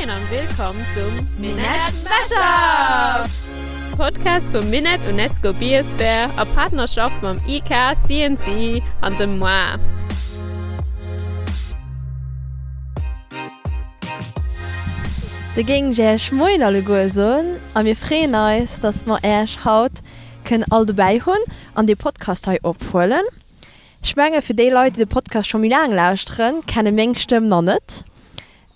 Moien an willkomm zum Minett Mashup! Podcast vum Minett UNESCO Biosphere a Partnerschaft mam IK, CNC an dem moi. Da géing ech Äech Moien alleguer soen a mir freeën eis, dass mer Äech haut kënnen all dobäi hunn an dee Podcast hei ophuelen. Ech menge fir déi Leit, déi de Podcast scho méi laang lauschteren, kenne meng Stëmm nach net.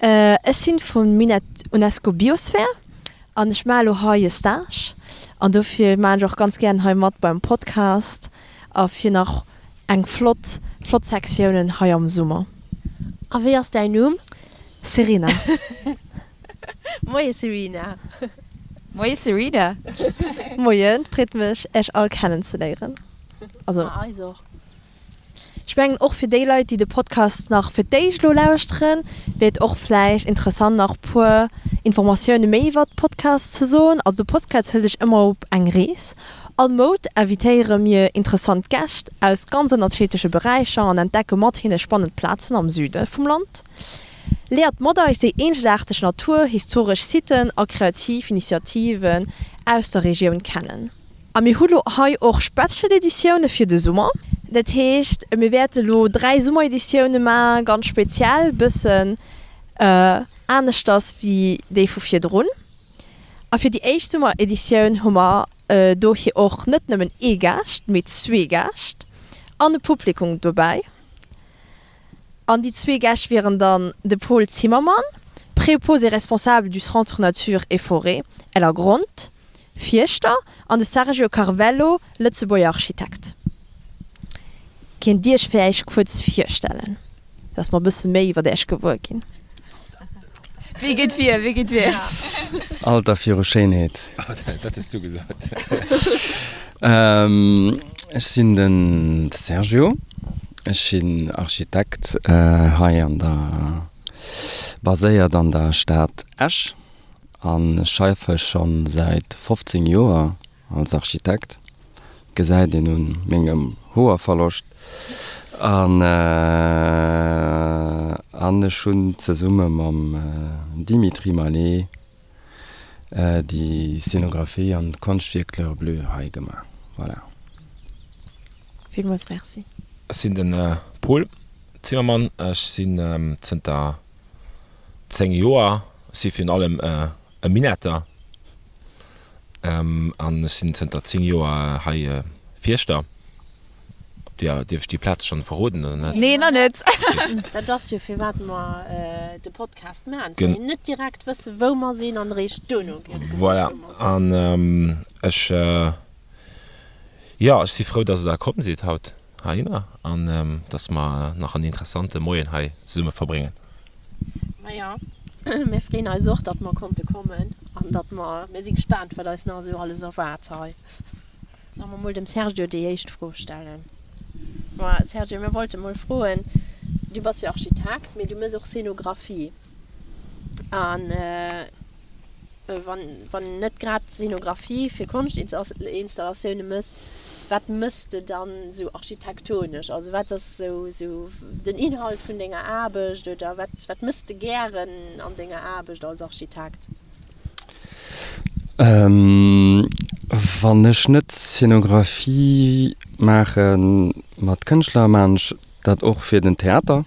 Ech sinn vum Minett UNESCO Biosphere an ech maache lo hei e Stage an dofir maachen ech och ganz gären hei mat beim Podcast a fir nach eng flott flott Sektiounen hei am Summer. A wéi ass däin Numm? Serena. Moie Serena. Moie Serena. Moien, freet mech Äech all kennen ze léieren. Also. Ma eis och. Ech mengen och fir déi Leit déi de Podcast nach fir d'éischt elo lauschteren, wier et och vläicht interessant nach puer Informatioune méi iwwert Podcast ze soen. Also de Podcast hëlt iech ëmmer op eng Rees. All Mount invitéiere mir interessant Gäscht aus ganz ënnerschiddleche Beräicher an entdecke mat hinne spannend Plazen am Süde vum Land. Léiert mat eis déi eenzegaarteg Natur, historesch Siten a kreativ Initiativen aus der Regioun kennen. A mir hu lo hei och Special Editioune fir de Summer. Dat heescht, mir wäerte lo 3 Summereditioune maachen, ganz speziell, bëssen aneschters wéi déi vu virdrun. A fir déi éischt Summereditioun hu mer dohier och net nëmmen ee Gaascht, mee zwee Gäscht an e Publikum dobäi. An déi zwee Gäscht wieren dann de Paul Zimmermann, Préposé responsable du Centre Nature et Forêt Ellergronn, Fierschter, an de Sergio Carvello, Lëtzebuerger Architekt. Kéint Dir Iech vläicht kuerz virstellen, dass mer e bësse méi iwwer Iech gewuer ginn? Wie geet vir? Wie geet vir? Alter viru Schéinheet. Dat hues du gesot. Ech sinn de Sergio, ech sinn Architekt hei an der, baséiert an der Stad Esch an ech schaffe schonn säit 15 Joer Als Architekt gesäit een un mengem Hoerverloscht an an ech hunn zesumme mam Dimitri Mallet déi Scenographie an d'Konschtwierk L'Heure Bleue hei gemaach. Voilà. Villmools Merci. Ech sinn de Paul Zimmermann, ech sinn zënter 10 Joer, ech si virun allem e Minetter an ech sinn zënter 10 Joer hei Fierschter. Op déi, dierf ech déi Plaz schonn verroden oder net? Nee, nach net. Dat ass jo firwat mer de Podcast maachen, dass mir net direkt wësse wou mer sinn an eréischt duerno gëtt gesot Voilà, wou mer sinn. an ech, jo, ech si frou, dass der da komm sidd haut heihinner an dass mer nach en interessante Moien hei zesumme verbréngen. Maja, mir freeën eis och, datt mer konnte kommen an datt mer, mir si gespaant, wat eis nach esou alles erwaart hei. Solle mer mol dem Sergio déi éischt Fro stellen? Ma Sergio, mir wollte mol froen, du bass jo Architekt, mee du méchs och Scenographie an Wann wann net grad Scenographie fir Konschtinstallatioune mëss, wat mëss de dann esou architektonesch? Also wat ass esou esou den Inhalt vun denger Aarbecht oder wat wat mëss de gären an denger Aarbecht als Architekt? Wann ech net Scenographie maache mat Kënschtler, maachen ech Dat och fir den Theater.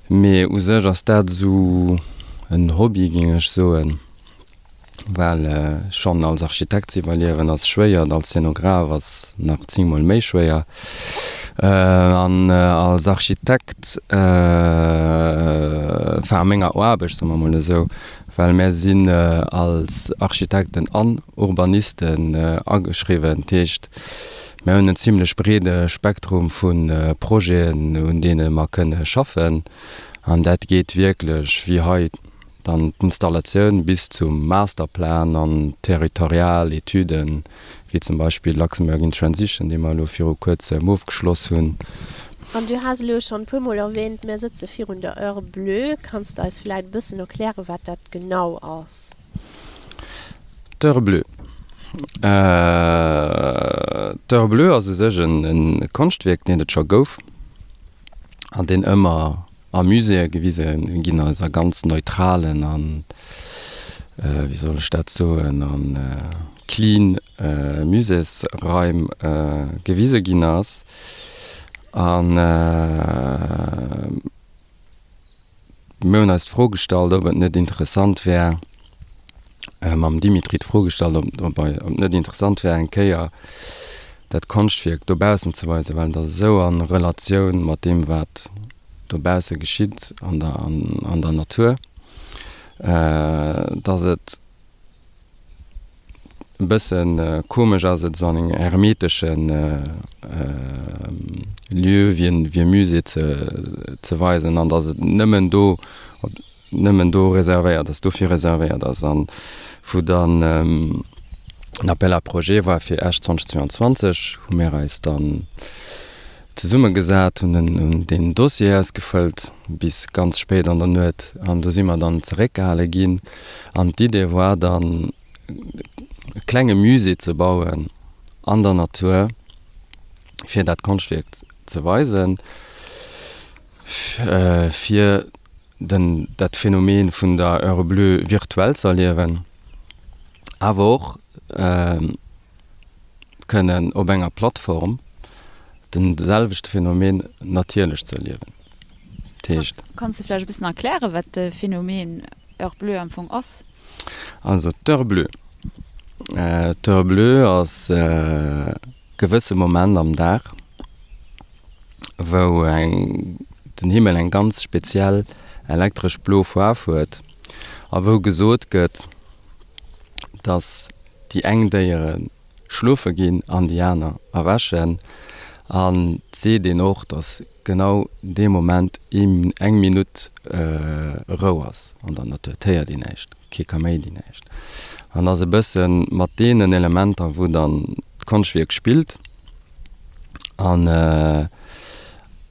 Mee u sech ass dat esou en Hobby, géing ech soen, well schonn als Architekt ze iwwerliewen ass schwéier, als Szenograph ass nach zéngmol méi schwéier. An als Architekt, enfin a menger Aarbecht, soe mer emol esou, well mär sinn als Architekten an Urbanisten ageschriwwen, dat heescht, Mir hunn en zimlech breede Spektrum vu Projeten, un deene mer kënne schaffen. An dat geet wierklech, wéi hei dann d'Installatioun, bis zum Masterplan an territorial Etüden, wéi zum Beispill Luxembourg in Transition, dee mer elo viru kuerzem ofgeschloss hunn. An du has elo schonn e puermol erwähnt, mir sëtze virun der Heure Bleue. Kanns de eis vläit e bëssen erklären, wat dat genau ass? D'Heure Bleue. D'Heure Bleue ass u sech e Konschtwierk, deen et scho gouf an deen ëmmer. A Muséeë gewise ginn ass, a ganz neutralen an, wéi soll ech dat soen, a clean Muséesraim gewise ginn ass. An Mir hunn eis d'Fro gestallt, ob et net interessant wär, mam Dimitri d'Fro gestallt, ob et net interessant wär, eng Kéier dat Konschtwierk dobaussen ze weisen, well et ass esou a Relatioun mat deem, wat dobausse geschitt an der Natur, dass et E bëssen komesch ass et esou an engem hermeteschen Lieu wéi e Musée ze weisen an datt et nëmmen do nëmmen do reservéiert ass, dofir reservéiert ass. An wou dann en Appel à projets war fir Esch 2022, hu mir eis dann zesummegesat, hunn deen Dossier ausgefëllt bis ganz spéit an der Nuet an do si mer dann zeréckgehale ginn. An d'Idee war dann e klenge Musée ze bauen an der Natur, fir dat Konschtwierk ze weisen, fir den dat Phänomen vun der Heure bleue virtuell ze erliewen, awer och kënnen op enger Plattform den selwechte Phänomen natierlech ze erliewen. Dat heescht. Kanns de vläicht e bëssen erklären, wat de Phänomen Heure bleue am Fong ass? Also d'Heure bleue, d'Heure bleue ass e gewësse Moment am Dag, wou eng den Himmel eng ganz speziell elektresch blo Faarf huet a wou gesot gëtt, dass déi eng Déiere schlofe ginn an déi aner erwächen. An et seet een och, dass genau dee Moment eng Minutt Rou ass an der Natur. Et héiert een näischt, kee Kaméidi, näischt. An ass e bësse mat deenen Elementer, wou dann d'Konschtwierk spillt. An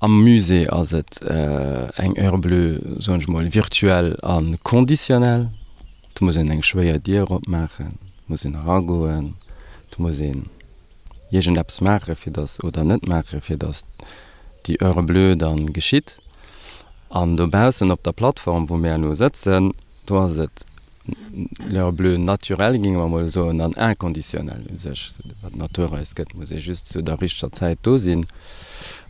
am Musée ass et eng Heure bleue, soen ech mol, virtuell a conditionnelle. Et muss een eng schwéier Dier opmaachen, et muss een eragoen, et muss een iergendeppes maachen, fir datt, oder net maachen, fir datt déi Heure bleue dann geschitt. An dobaussen op der Plattform, wou mir elo sëtzen, do ass et L'heure bleue naturelle, géinge mer emol soen, an inconditionnelle u sech, wat d'Natur eis gëtt, muss ee just zu der richteger Zäit do sinn.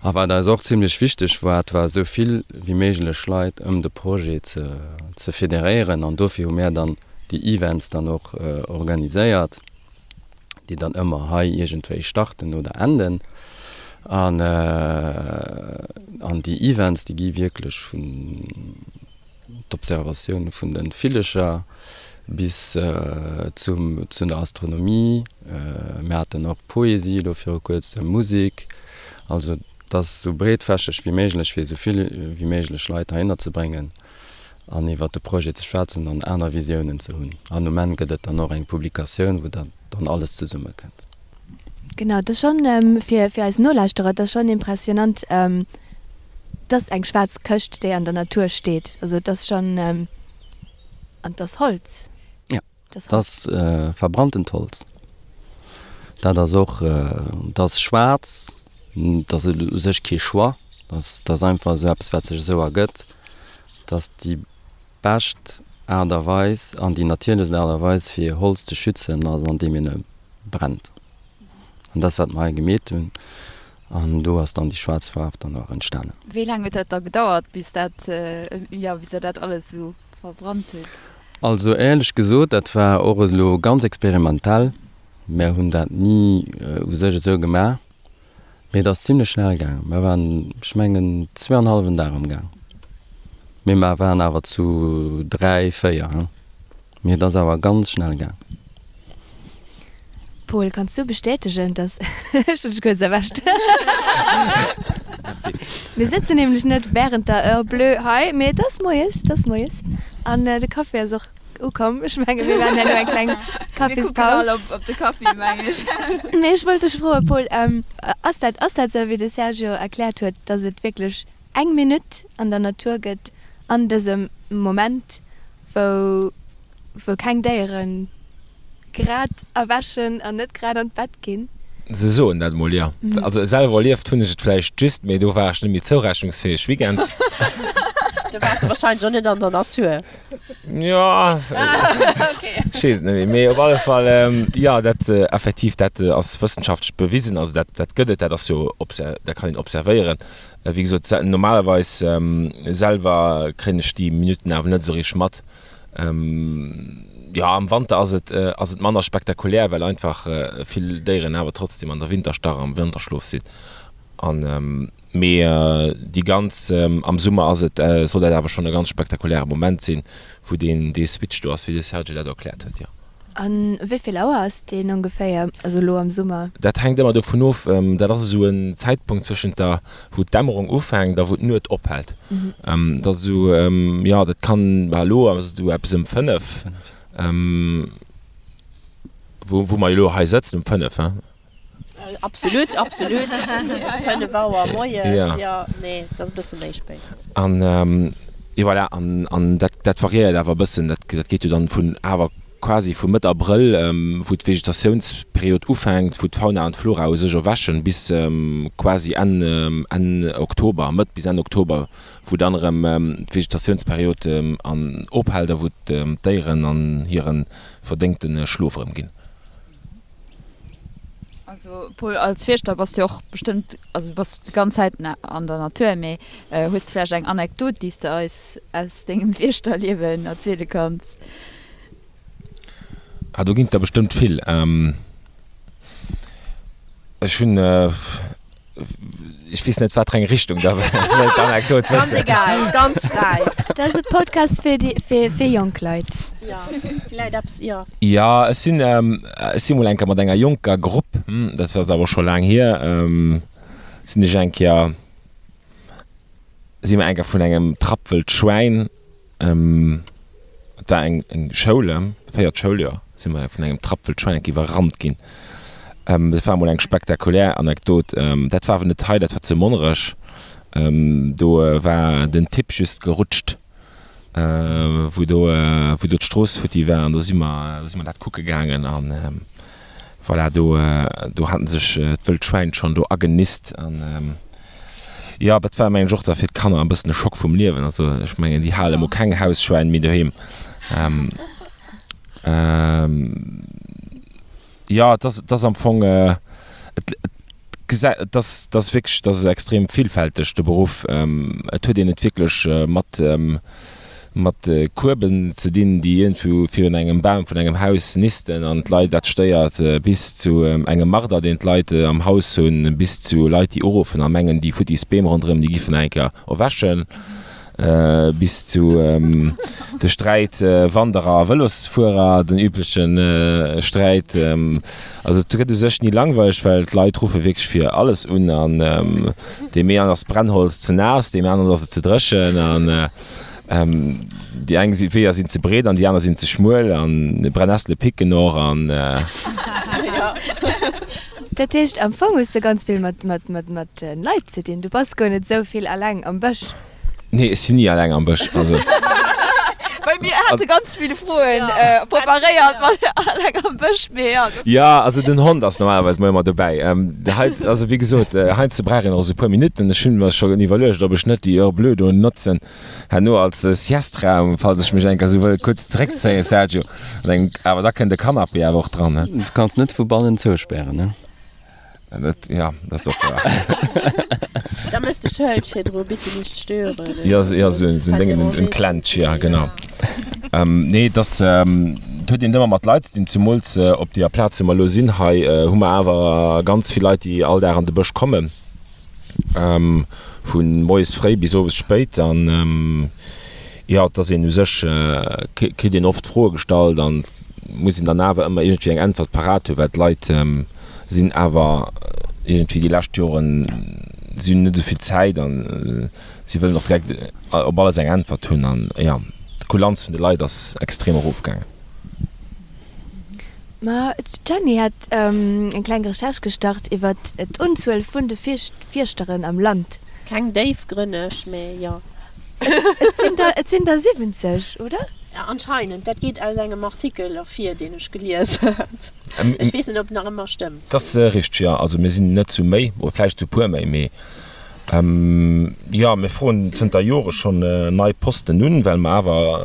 A wat eis och zimlech wichteg war, et war esou vill wéi méiglech Leit ëm de Projet ze federéieren an dofir hu mär dann déi Events dann och organiséiert, déi dann ëmmer hei iergendwéi starten oder enden. An déi Events, déi gi wierklech vun d'Observatioun vun de Villecher bis zum zu der Astronomie. Mir haten och Poesie elo viru kuerzem, Musek. Also et ass esou breetfächereg wéi méiglech, fir esou vill wéi méiglech Leit heihinner ze bréngen an iwwert de Projet ze schwätzen an aner Visiounen ze hunn. An um Enn gëtt et dann och eng Publikatioun, wou dat dann alles zesummekënnt. Genau, et ass schonn, fir fir eis Nolauschterer, et ass schonn impressionant, et ass eng schwaarz Këscht, déi an der Natur steet. Also et ass schonn, an et ass Holz. Jo, et ass verbranntent Holz. Dat ass och, et ass schwaarz, et ass u sech kee Choix, et ass einfach esou eppes, wat sech esou ergëtt, dass déi bescht Aart a Weis an déi natierlechst Aart a Weis fir Holz ze schützen ass andeem een e brennt. An dat ass wat mer hei gemeet hunn an do ass dann déi schwaarz Faarf dann och entstanen. Wéi laang huet dat da gedauert bis dat, jo, bis der dat alles esou verbrannt hutt? Also éierlech gesot, dat war och elo ganz experimentell. Mär hunn dat ni u sech esou gemaach. Mee et ass zimlech schnell gaangen. Mer waren, ech mengen, zweeanhallwen Dag am Gaang. Mee mer waren awer zu 3, 4, hein. Mee et ass awer ganz schnell gaang. Paul, kanns du bestätegen, dass, ech hunn dech kuerz erwächt. Merci. Mir sëtzen nämlech net während der Heure bleue hei, mee et ass moies, et ass moies. An de Café ass och Ukomm. Ech menge mir maachen herno eng kleng Kaffispaus. Mir kucken all op de Kaffi, meng ech. Mee ech wollt dech froen, Paul, ass dat, ass dat esou, wéi de Sergio erkläert huet, datt et wierklech eng Minutt an der Natur gëtt an dësem Moment, wou, wou keng Déiere grad erwächen an net grad an d'Bett ginn? Se soen dat mol, jo. Also selwer erlieft hunn ech et vläicht just, mee do war ech net méi zourechnungsfäeg weekends. Du waars wahrscheinlech och net an der Natur. Jo, ech weess et net méi. Mee op alle Fall, jo, dat effektiv, dat ass wëssenschaftlech bewisen. Also dat, dat gëtt et, dat ass jo obser-, dat kann een observéieren. Wéi gesot, normalerweis selwer kréien ech déi Minutten awer net esou richteg mat. Jo, am Wanter ass et, ass et manner spektakulär, well einfach vill Déieren awer trotzdem an der Winterstarre, am Wanterschlof sinn. An, mee déi ganz, am Summer ass et, soll dat awer schonn e ganz spektakuläre Moment sinn, wou deen, dee Switch do ass, wéi de Serge dat erkläert huet, jo. A wéi vill Auer ass deen ongeféier, also elo am Summer? Dat hänkt ëmmer dovun of, dat ass esou en Zäitpunkt zwëschent der, wou d'Dämmerung ufänkt a wou d'Nuet ophält. Dat ass esou, jo, dat kann, bah elo ass et esou eppes ëm 5, wou, wou mer elo hei sëtzen, um 5, hein. Absolut, absolut. 5 Auer moies, jo, nee, dat ass e bësse méi spéit. An, jo voilà, an, an dat, dat variéiert awer e bëssen. Dat, dat geet jo dann vun awer quasi vu Mëtt Abrëll, wou d'Vegetationsperiod ufänkt, wou d'Fauna an d'Flora u sech erwächen, bis quasi Enn, Enn Oktober, Mëtt bis Enn Oktober, wou dann erëm d'Vegetationsperiod an ophält a wou d'Déieren an hire verdéngte Schlof erëm ginn. Also Paul, als Fierschter bass de jo och bestëmmt, also du bass déi ganz Zäit an der Natur, mee hues de vläicht eng Anekdot, déi s de eis aus dengem Fierschterliewen erziele kanns? Ah, do ginn et der bestëmmt vill. Ech hunn Ech weess net wat fir eng Richtung der wëllt d'Anekdot Ganz wëssen. egal, ganz fräi. Dat ass e Podcast fir déi, fir, fir jonk Leit. Jo, vläit eppes, jo. Jo, ech sinn, ech si mol eng Kéier mat enger jonker Grupp, dat ass awer scho laang hier, sinn ech eng Kéier, si mer eng Kéier vun engem Trapp wëllt Schwäin, Et war eng Schoul, véiert Schouljoer, si mer vun engem Trapp wëll Schwäin iwwerrannt ginn. Dat war emol eng spektakulär Anekdot. Dat war awer net hei, dat war zu Monnerech. Do war den Tipp just gerutscht, wou do, wou do d'Strooss futti war an do si mer, do si mer dat kucke gaangen an voilà, do, do haten sech d'wëllt Schwäin schonn do agenist an. Jo, dat war mengen ech och da fir d'Kanner e bëssen e Schock vum Liewen. Also ech mengen déi hale mol keng Hausschwäin méi doheem. Jo, et ass, et ass am Fong, et gesäit, et ass, et ass wierklech, et ass extrem villfälteg de Beruff. Et huet een et wierklech mat mat Kueben ze dinn, déi iergendwou virun engem Bam vun engem Haus nisten an d'Leit dat stéiert, bis zu engem Marder, deen d'Leit am Haus hunn, bis zu Leit, déi uruffen a mengen, déi futtis Beem ronderëm, déi giffen eng Kéier erwächen, bis zu de Sträit Wanderer a Vëlosfuerer, den übleche Sträit. Also et gëtt u sech ni langweileg, well d'Leit ruffe wierklech fir alles un an deem een ass d'Brennholz ze naass, deem aneren ass et ze dréchen an déi eng Weeër sinn ze breet an déi aner sinn ze schmuel an Brennessele picken och an. Dat heescht am Fong hues de ganz vill mat mat Leit ze dinn, du bass guer net esou vill alleng am Bësch. Nee, ech sinn ni alleng am Bësch. Also. Well mir hate ganz vill Froen preparéiert mat alleng am Bësch, mee jo. Jo, also den Hond ass normalerweis mol ëmmer dobäi. Hei, also wéi gesot, heiansdo brauch een och esou e puer Minutten. Ech hunn mer scho iwwerluecht, ob ech net déi Heure bleue do notzen herno als Sieste-Raum, falls ech mech eng Kéier esou wëll kuerz zeréckzéien, Sergio. An engem, awer da kënnt e Canapé awer och dran, ne? Du kanns net vu bannen zouspären, ne? Dat, ja, dat ass och wahr. Da mëss de Schëld virdru, Bitte nicht stören. Ja, ja, sou en Déngen, en Klensch, ja, genau. Nee, et ass, et huet een et ëmmer mat Leit ze dinn, zemools op deeër Plaz, wou mer elo sinn. Hei hu mer awer ganz vill Leit, déi all Dag an de Bësch kommen, vu moies fréi bis owes spéit. An jo, et ass een u sech, kritt een oft Froe gestallt an muss een dann awer ëmmer iergendwéi eng Äntwert parat hunn, well d'Leit, sinn awer iergendwéi déi lescht Joren, si hunn net esou vill Zäit an si wëllen och direkt op alles eng Äntwert hunn an jo, d'Kulanz vun de Leit ass extrem erofgaangen. Ma d'Jeanny hat eng kleng Recherche gestart iwwer d'Unzuel vun de Fierschteren am Land. Keng déifgrënneg, mee jo. Et sinn der, et sinn der 70, oder? Anscheinend, dat geet aus engem Artikel ervir, deen ech gelies hat. Ech weess net, ob en nach ëmmer stëmmt. Dat ass richteg, jo. Also mir sinn net zu méi, oder vläicht zu puer méi, mee. Jo, mir froen zënter Jore schonn nei Posten un, well mer awer,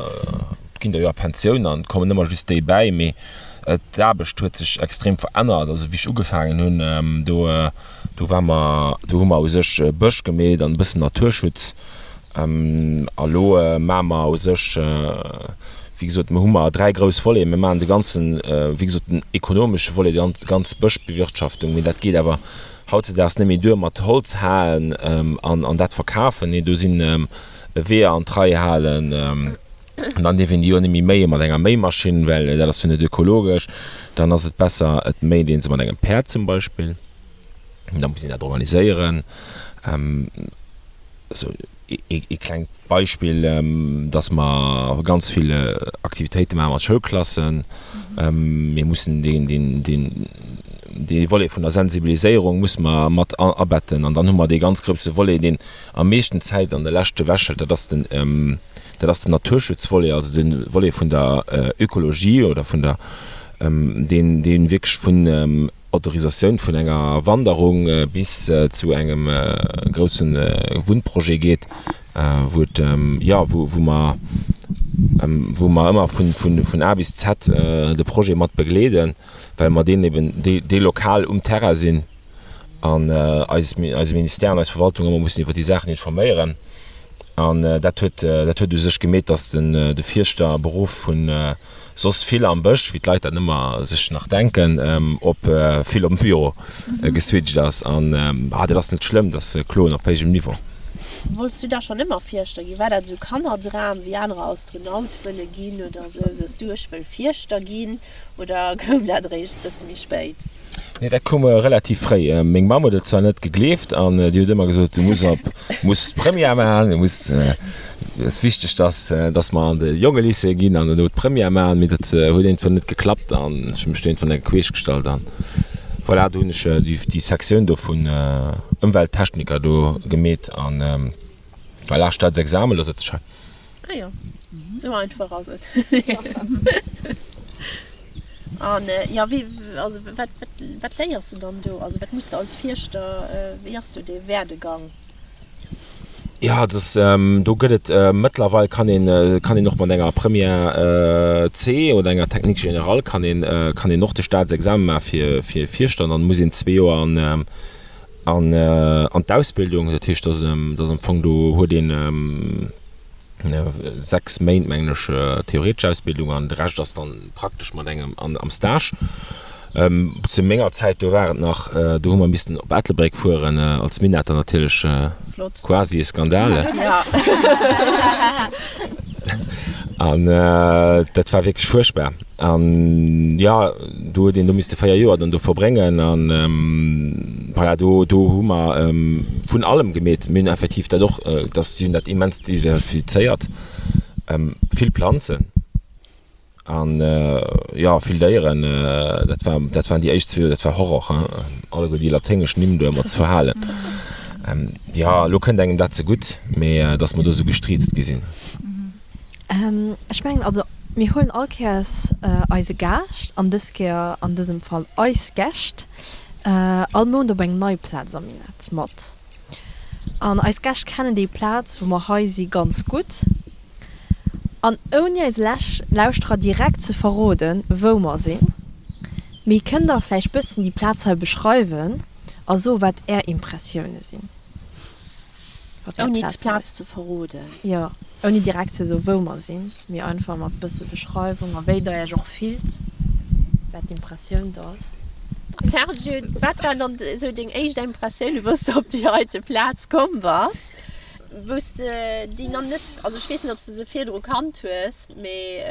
et ginn der jo a Pensioun an et kommen ëmmer just déi bäi, mee d'Aarbecht huet sech extrem verännert. Also wéi ech ugefaangen hunn, do do war mer, do hu mer u sech Bësch gemeet an e bëssen Naturschutz. A lo maache mer u sech, wéi gesot, mir hu mer 3 grouss Voleten. Mir maachen de ganzen, wéi gesot, den ekonomesche Volet, déi ganz Bëschbewirtschaftung, mee dat geet awer hautzedaags net méi duer mat Holz haen an dat verkafen. Nee, do sinn Weeër an d'Rei halen. An dann dierf een déi jo net méi méie mat enger Méimaschinn, well dat ass jo net ökologesch. Dann ass et besser, et méit ee se mat engem Päerd zum Beispill. Da muss een dat organiséieren. Esou ee klengt Beispill, dass mer ganz vill Aktivitéite maache mat Schoulklassen. Mir mussen dee Volet vun der Sensibiliséierung musse mer mat abetten. An dann hu mer dee ganz grousse Volet, deen am meeschten Zäit an de leschte wechelt, dat ass den, dat ass den Naturschutzvolet, also de Volet vun der Ökologie oder vun der, deen, dee wierklech vun Autorisatioun vun enger Wanderung bis zu engem grousse Wunnprojet geet, wou et, jo, wou mer, wou mer ëmmer vun A bis Z de Projet mat begleeden, well mer deen eben, déi lokal um Terrain sinn an eis, eise Ministère an eis Verwaltung ëmmer mussen iwwer déi Saachen informéieren. An dat huet, dat huet u sech gemeet, dass den, de Fierschterberuff vun Soss vill am Bësch, wéi d'Leit dat ëmmer sech nach denken, op vill op dem Büro geswitcht ass. An dat ass net schlëmm, dat ass Kloen op héijem Niveau. Wollts du da schonn ëmmer Fierschter ginn? War dat esou Kannerdram, wéi anerer Astronaut wëlle ginn oder esou? Sous du ech wëll Fierschter ginn oder koum dat eréischt e bësse méi spéit? Nee, dat koum relativ fréi. Meng Mamm huet et zwar net gegleeft an déi huet ëmmer gesot, du muss op, muss d'Première maachen, du muss, et ass wichteg, dass, dass mer an de Jongelycée ginn an elo d'Première maachen. Mee dat huet iergendwann net geklappt an ech hu mech do iergendwann eng queesch gestallt an voilà, do hunn ech déi, déi Sektioun do vun Ëmwelttechniker do gemeet an voilà, Staatsexamen, elo sëtz ech hei. Ah jo, sou einfach ass et. An jo, wéi, also wat, wat, wat léiers de dann do? Also wat muss de als Fierschter, wéi ass do dee Werdegang? Jo, dass, do gëtt et mëttlerweil kann een, kann een och mat enger Première C oder enger Technique générale kann een, kann een och de Staatsexamen maache fir, fir Fierschter an dann muss een zwee Joer an, An an d'Ausbildung, dat heescht, dass dass am Fong do huet een 6 Méint, mengen ech, theoretesch Ausbildung an de Rescht ass dann praktesch mat engem an am Stage. Zu menger Zäit, do war et nach, do hu mer missten op Ettelbréck fueren als Minetter natierlech, quasi e Skandal. An dat war wierklech fuerchtbar. An jo, do huet een do misste 4 Joer dann do verbréngen an voilà, do do hu mer vun allem gemeet. Mir hunn effektiv dat och, dass si hunn dat immens diversifizéiert, vill Planzen an jo vill Déieren. Dat war dat waren déi éischt zwee Joer, dat war Horror hein, alleguer déi laténgesch Nimm do ëmmer ze verhalen. Jo, elo kënnt engem dat zegutt, mee dass mer do esou gestriizt gi sinn. Ech mengen, also mir huelen all Kéiers eise Gaascht, an dës Kéier an dësem Fall eis Gäscht, all Mount op eng nei Plaz am Minett mat. An eis Gäscht kennen déi Plaz, wou mer hei si, ganz gutt. An ouni eise Lauschterer direkt ze verroden, wou mer sinn, mee kënnt Der vläicht bëssen déi Plaz hei beschreiwen a soe wat Är Impressioune sinn? Ouni d'Plaz ze verroden. Jo, ouni direkt ze soen, wou mer sinn, mee einfach mat bësse Beschreiwung a wéi der Iech och fillt, wat d'Impressioun do ass. Sergio, wat waren dann esou deng éischt Impressioune wou s de op déi heite Plaz komm bass, wou s de déi nach net, also ech weess net, ob s de se virdru kannt hues, mee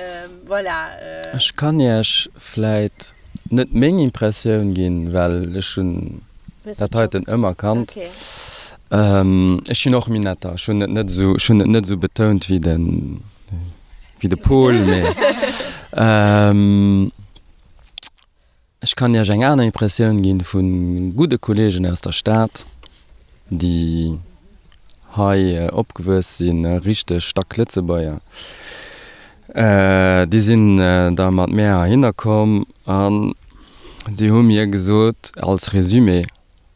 voilà. Ech kann Iech vläit net meng Impressioun ginn, well ech hunn dat heiten ëmmer kannt. Ech sinn och Minetter. Ech hunn et net esou, ech hunn et net esou betount wéi de, wéi de Paul, mee ech kann Iech eng aner Impressioun ginn vu gudde Kolleegen aus der Stad, déi hei opgewuess sinn, richteg Stacklëtzebuerger. Déi sinn da mat mär heihinner komm an si hu mir gesot als Resumé,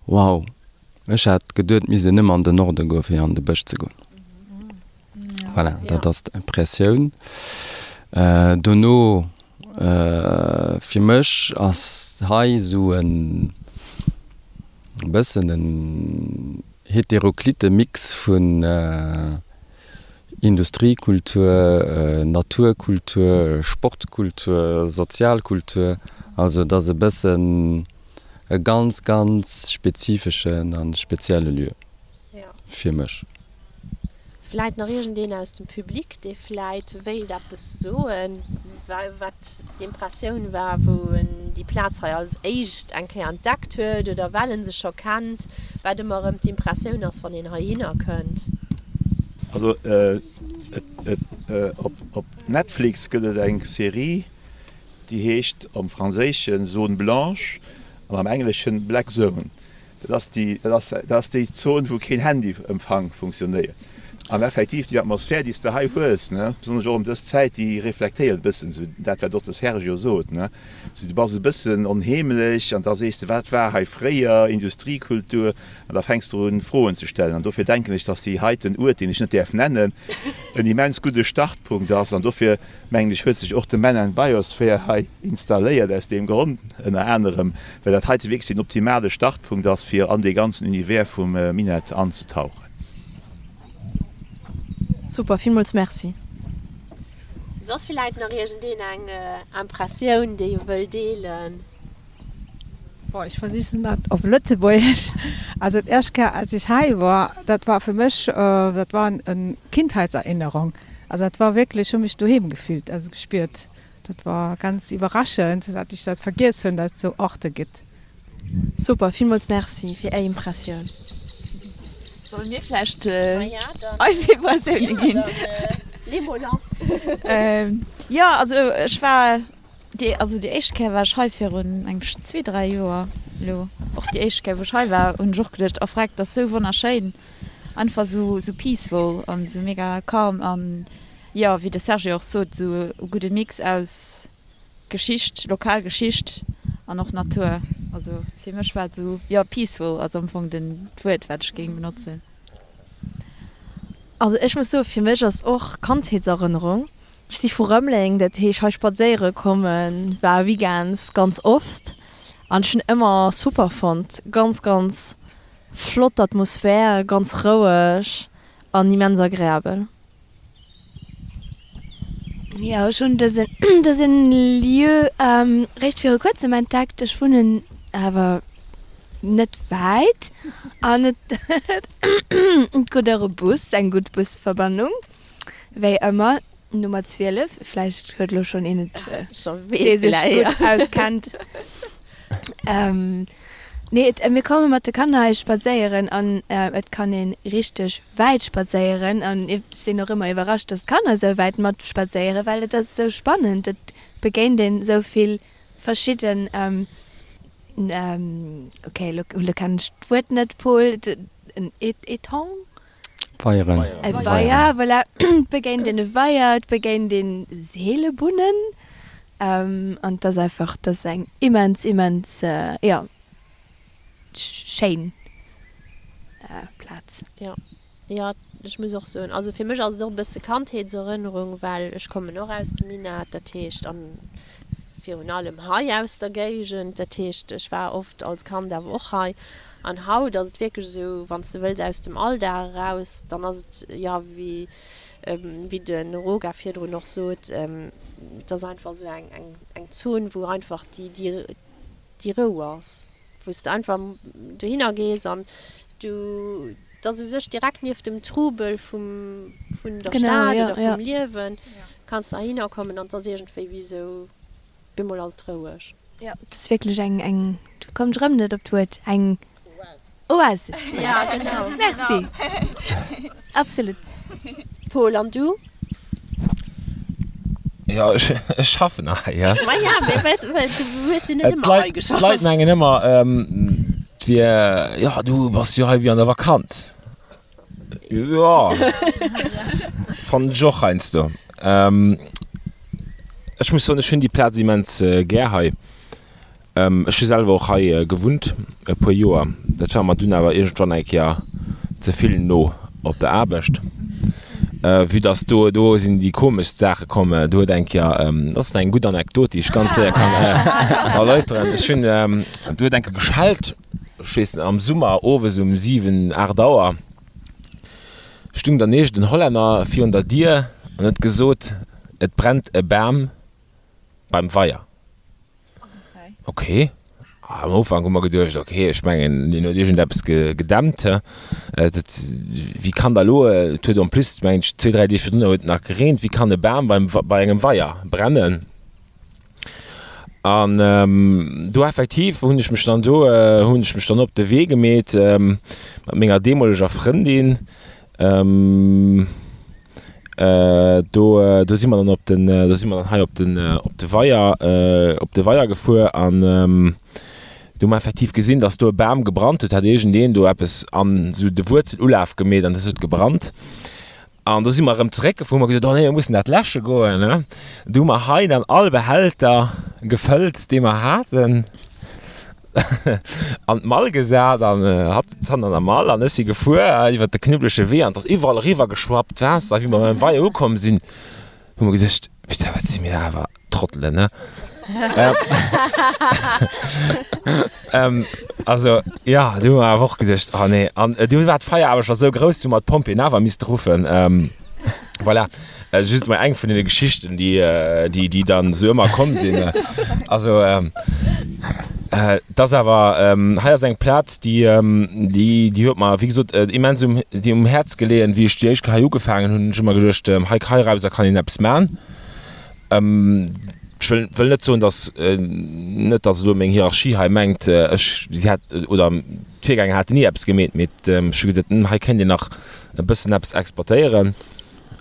Wow! Ech hat geduet, et misst een ëmmer an den Norde goen, fir an de Bësch ze goen. Voilà, dat ass d'Impressioun. Dono, fir mech ass hei esou en bëssen en heteroclite Mix vun Industriekultur, Naturkultur, Sportkultur, Sozialkultur. Also et ass e bëssen e ganz, ganz spezifeschen a spezielle Lieu fir mech. Vläit nach iergendeen aus dem Public, dee vläit wéilt eppes soen, wat d'Impressioun war, wou en déi Plaz hei als éischt eng Kéier entdeckt huet oder well en se scho kennt, wat ëmmer erëm d'Impressioun ass, wann een heihinner kënnt. Also op Netflix gëtt et eng Serie, déi heescht am Franséischen Zone Blanche an am Engleschen Black Zone. Dat ass déi, dat ass, dat ass déi Zon, wou keen Handyempfang funktionéiert. An effektiv, déi Atmosphär, déi s de hei hues, ne, besonnesch och ëm dës Zäit, déi reflektéiert e bëssen esou dat, wat och de Sergio sot, ne. Sou, du bass e bëssen onheemlech an da sees de, wat war hei fréier, Industriekultur, an da fänks de un, Froen ze stellen. An dofir denken ech, dass déi heiten Uert, deen ech net däerf nennen, en immens gudde Startpunkt ass. An dofir mengen ech, huet sech och de Man and Biosphere hei installéiert aus deem Grond ënner anerem, well dat heite wierklech den optimale Startpunkt ass, fir an dee ganzen Univers vum Minett anzetauchen. Super, villmools Merci. Soss villäit nach iergendeen eng Impressioun, déi e wëll deelen? Bon, ech versichen dat op Lëtzebuergesch. Also d'erscht Kéier als ich hei war, dat war fir mech, dat war en Kindheitserinnerung. Also dat war wierklech, ech hu mech doheem gefillt, also gespiert. Dat war ganz iwwerraschend, dat ech dat vergiess hunn, dat et sou Orte gitt. Super, villmools Merci fir Är Impressioun. Solle mir vläicht eis Impressioune ginn? Lee mol lass. Jo, also ech war Déi, also déi éischt Kéier war ech hei virun eng zwee, dräi Joer elo. Och déi éischt Kéier wou ech hei war, hunn ech och geduecht, oh freck, dat ass sou wonnerschéin, einfach sou, sou peaceful an sou mega calm an jo, wéi de Sergio och sot, sou e gudde Mix aus Geschicht, lokal Geschicht an och Natur. Also fir mech war et sou, jo peaceful ass am Fong den, d'Wuert wat ech géing benotzen. Also ech muss soen, fir mech ass och Kandheetserënnerung. Ech si vu Rëmeleng, dat heescht hei spadséiere komme war weekends ganz oft an ech hunn ëmmer super fonnt. Ganz ganz flott Atmosphär, ganz roueg an immens agreabel. Jo, ech hunn dësen dësen Lieu réischt viru kuerzem entdeckt. Ech wunnen awer net wäit an et gëtt och e Bus, eng gutt Busverbannung. Wéi ëmmer, Nummer 12, vläicht huet elo schonn een et, dee sech gutt auskennt. Nee, et, mir komme mat de Kanner hei spadséieren an et kann ee richteg wäit spadséieren an ech sinn och ëmmer iwwerrascht, dass d'Kanner esou wäit mat spadséieren, well et ass esou spannend, et begéint een esou vill verschidden, ok, elo kennen ech d'Wuert net, Paul, en Étang? Weieren. E Weier, voilà. Et begéint een e Weier, et begéint een Seelebunnen. An et ass einfach, et ass eng immens, immens, jo, schéin Plaz. Jo, jo, ech muss och soen, also fir mech ass et och e bësse Kandheetserënnerung, well ech kommen och aus dem Minett, dat heescht, an virun allem hei aus der Géigend, dat heescht, ech war oft als Kand awer och hei. An haut ass et wierklech esou, wann s de wëlls aus dem Alldag eraus, dann ass et, jo, wéi, wéi de Roga virdrun och sot, et ass einfach esou eng, eng, eng Zon, wou einfach déi, déi, déi Rou ass, wou s de einfach dohinner gees an du, et ass u sech direkt nieft dem Trubel vum, vun der Stad oder vum Liewen, kanns de heihinner kommen an et ass iergendwéi wéi esou, bemol ass et roueg. Jo, et ass wierklech eng, eng, do komm ech erëm net op d'Wuert, eng Oasis. Ja, genau. Merci. Absolut. Paul, an du? Jo, ech, ech schaffen hei, ja. Ma ja, mee wat, well du hues jo net ëmmer hei geschafft. D'Leit mengen ëmmer, et wier, jo, du bass jo hei wéi an der Vakanz. Jo, fannen ech och heiansdo. Ech muss soen, ech hunn déi Plaz immens gär hei. Ech hu selwer och hei gewunnt e puer Joer. Dat war mer dunn awer iergendwann eng Kéier ze vill no op der Aarbecht. Vue dass do, do sinn déi komeschst Saache komm. Do huet eng Kéier, dat ass eng gutt Anekdot, déi ech ganz séier kann erläuteren. Ech hunn, do huet eng Kéier geschellt, ech weess net, am Summer owes um 7, 8 Auer stung dann iergend en Hollänner virun der Dier an huet gesot, et brennt e Bam beim Weier. Ok, am Ufank hu mer geduecht, ok, ech mengen deen huet iergendeppes gedämpt, he. Dat, wéi kann da lo, et huet en plus, mengen ech, zwee, dräi Deeg virdrun huet et nach gereent, wéi kann e Bam beim, bei engem Weier brennen? An do effektiv hunn ech mech dann do, hunn ech mech dann op de Wee gemeet mat menger deemoleger Frëndin. Do, do si mer dann op den, do si mer dann hei op den, op de Weier, op de Weier gefuer an do hu mer effektiv gesinn, dass do e Bam gebrannt huet, hat iergendeen do eppes an esou de Wuerzelulaf gemeet an dat huet gebrannt. An do si mer erëm zeréckgefuer, hu mer gesot, oh nee, mir mussen dat läsche goen, ne. Du hu mer hei dann all Behälter gefëllt, déi mer haten, an d'Mall gesat an hatt zannt an der Mall an ech si gefuer iwwer de knubbelege Wee an et ass iwwerall eriwwer geschwappt d'Waasser. Wéi mer beim Weier ukomm sinn, hu mer geduecht, Putain, wat si mir awer Trottelen, ne? Also, jo, du hu mer awer och geduecht, oh nee. An du war d'Feier awer scho sou grouss, du hu mer d'Pompjeeën awer misste ruffen. Voilà, just emol eng vun deene Geschichten, déi, déi, déi dann esou ëmmer komm sinn. Also, et ass awer, hei ass eng Plaz, déi, déi, déi huet mer, wéi gesot, immens um, déi um Häerz geleeën. Wéi ech déi éischt Kéier hei ugefaangen hunn, hunn ech ëmmer geduecht, hei, heirauser kann een eppes man. Ech wëll, wëll net soen, datt, net datt elo meng Hierarchie hei mengt, ech, si hätt, oder d'Virgänger hätten ni eppes gemeet, mee ech hu geduet, hm, hei kéint een nach e bëssen eppes exportéieren.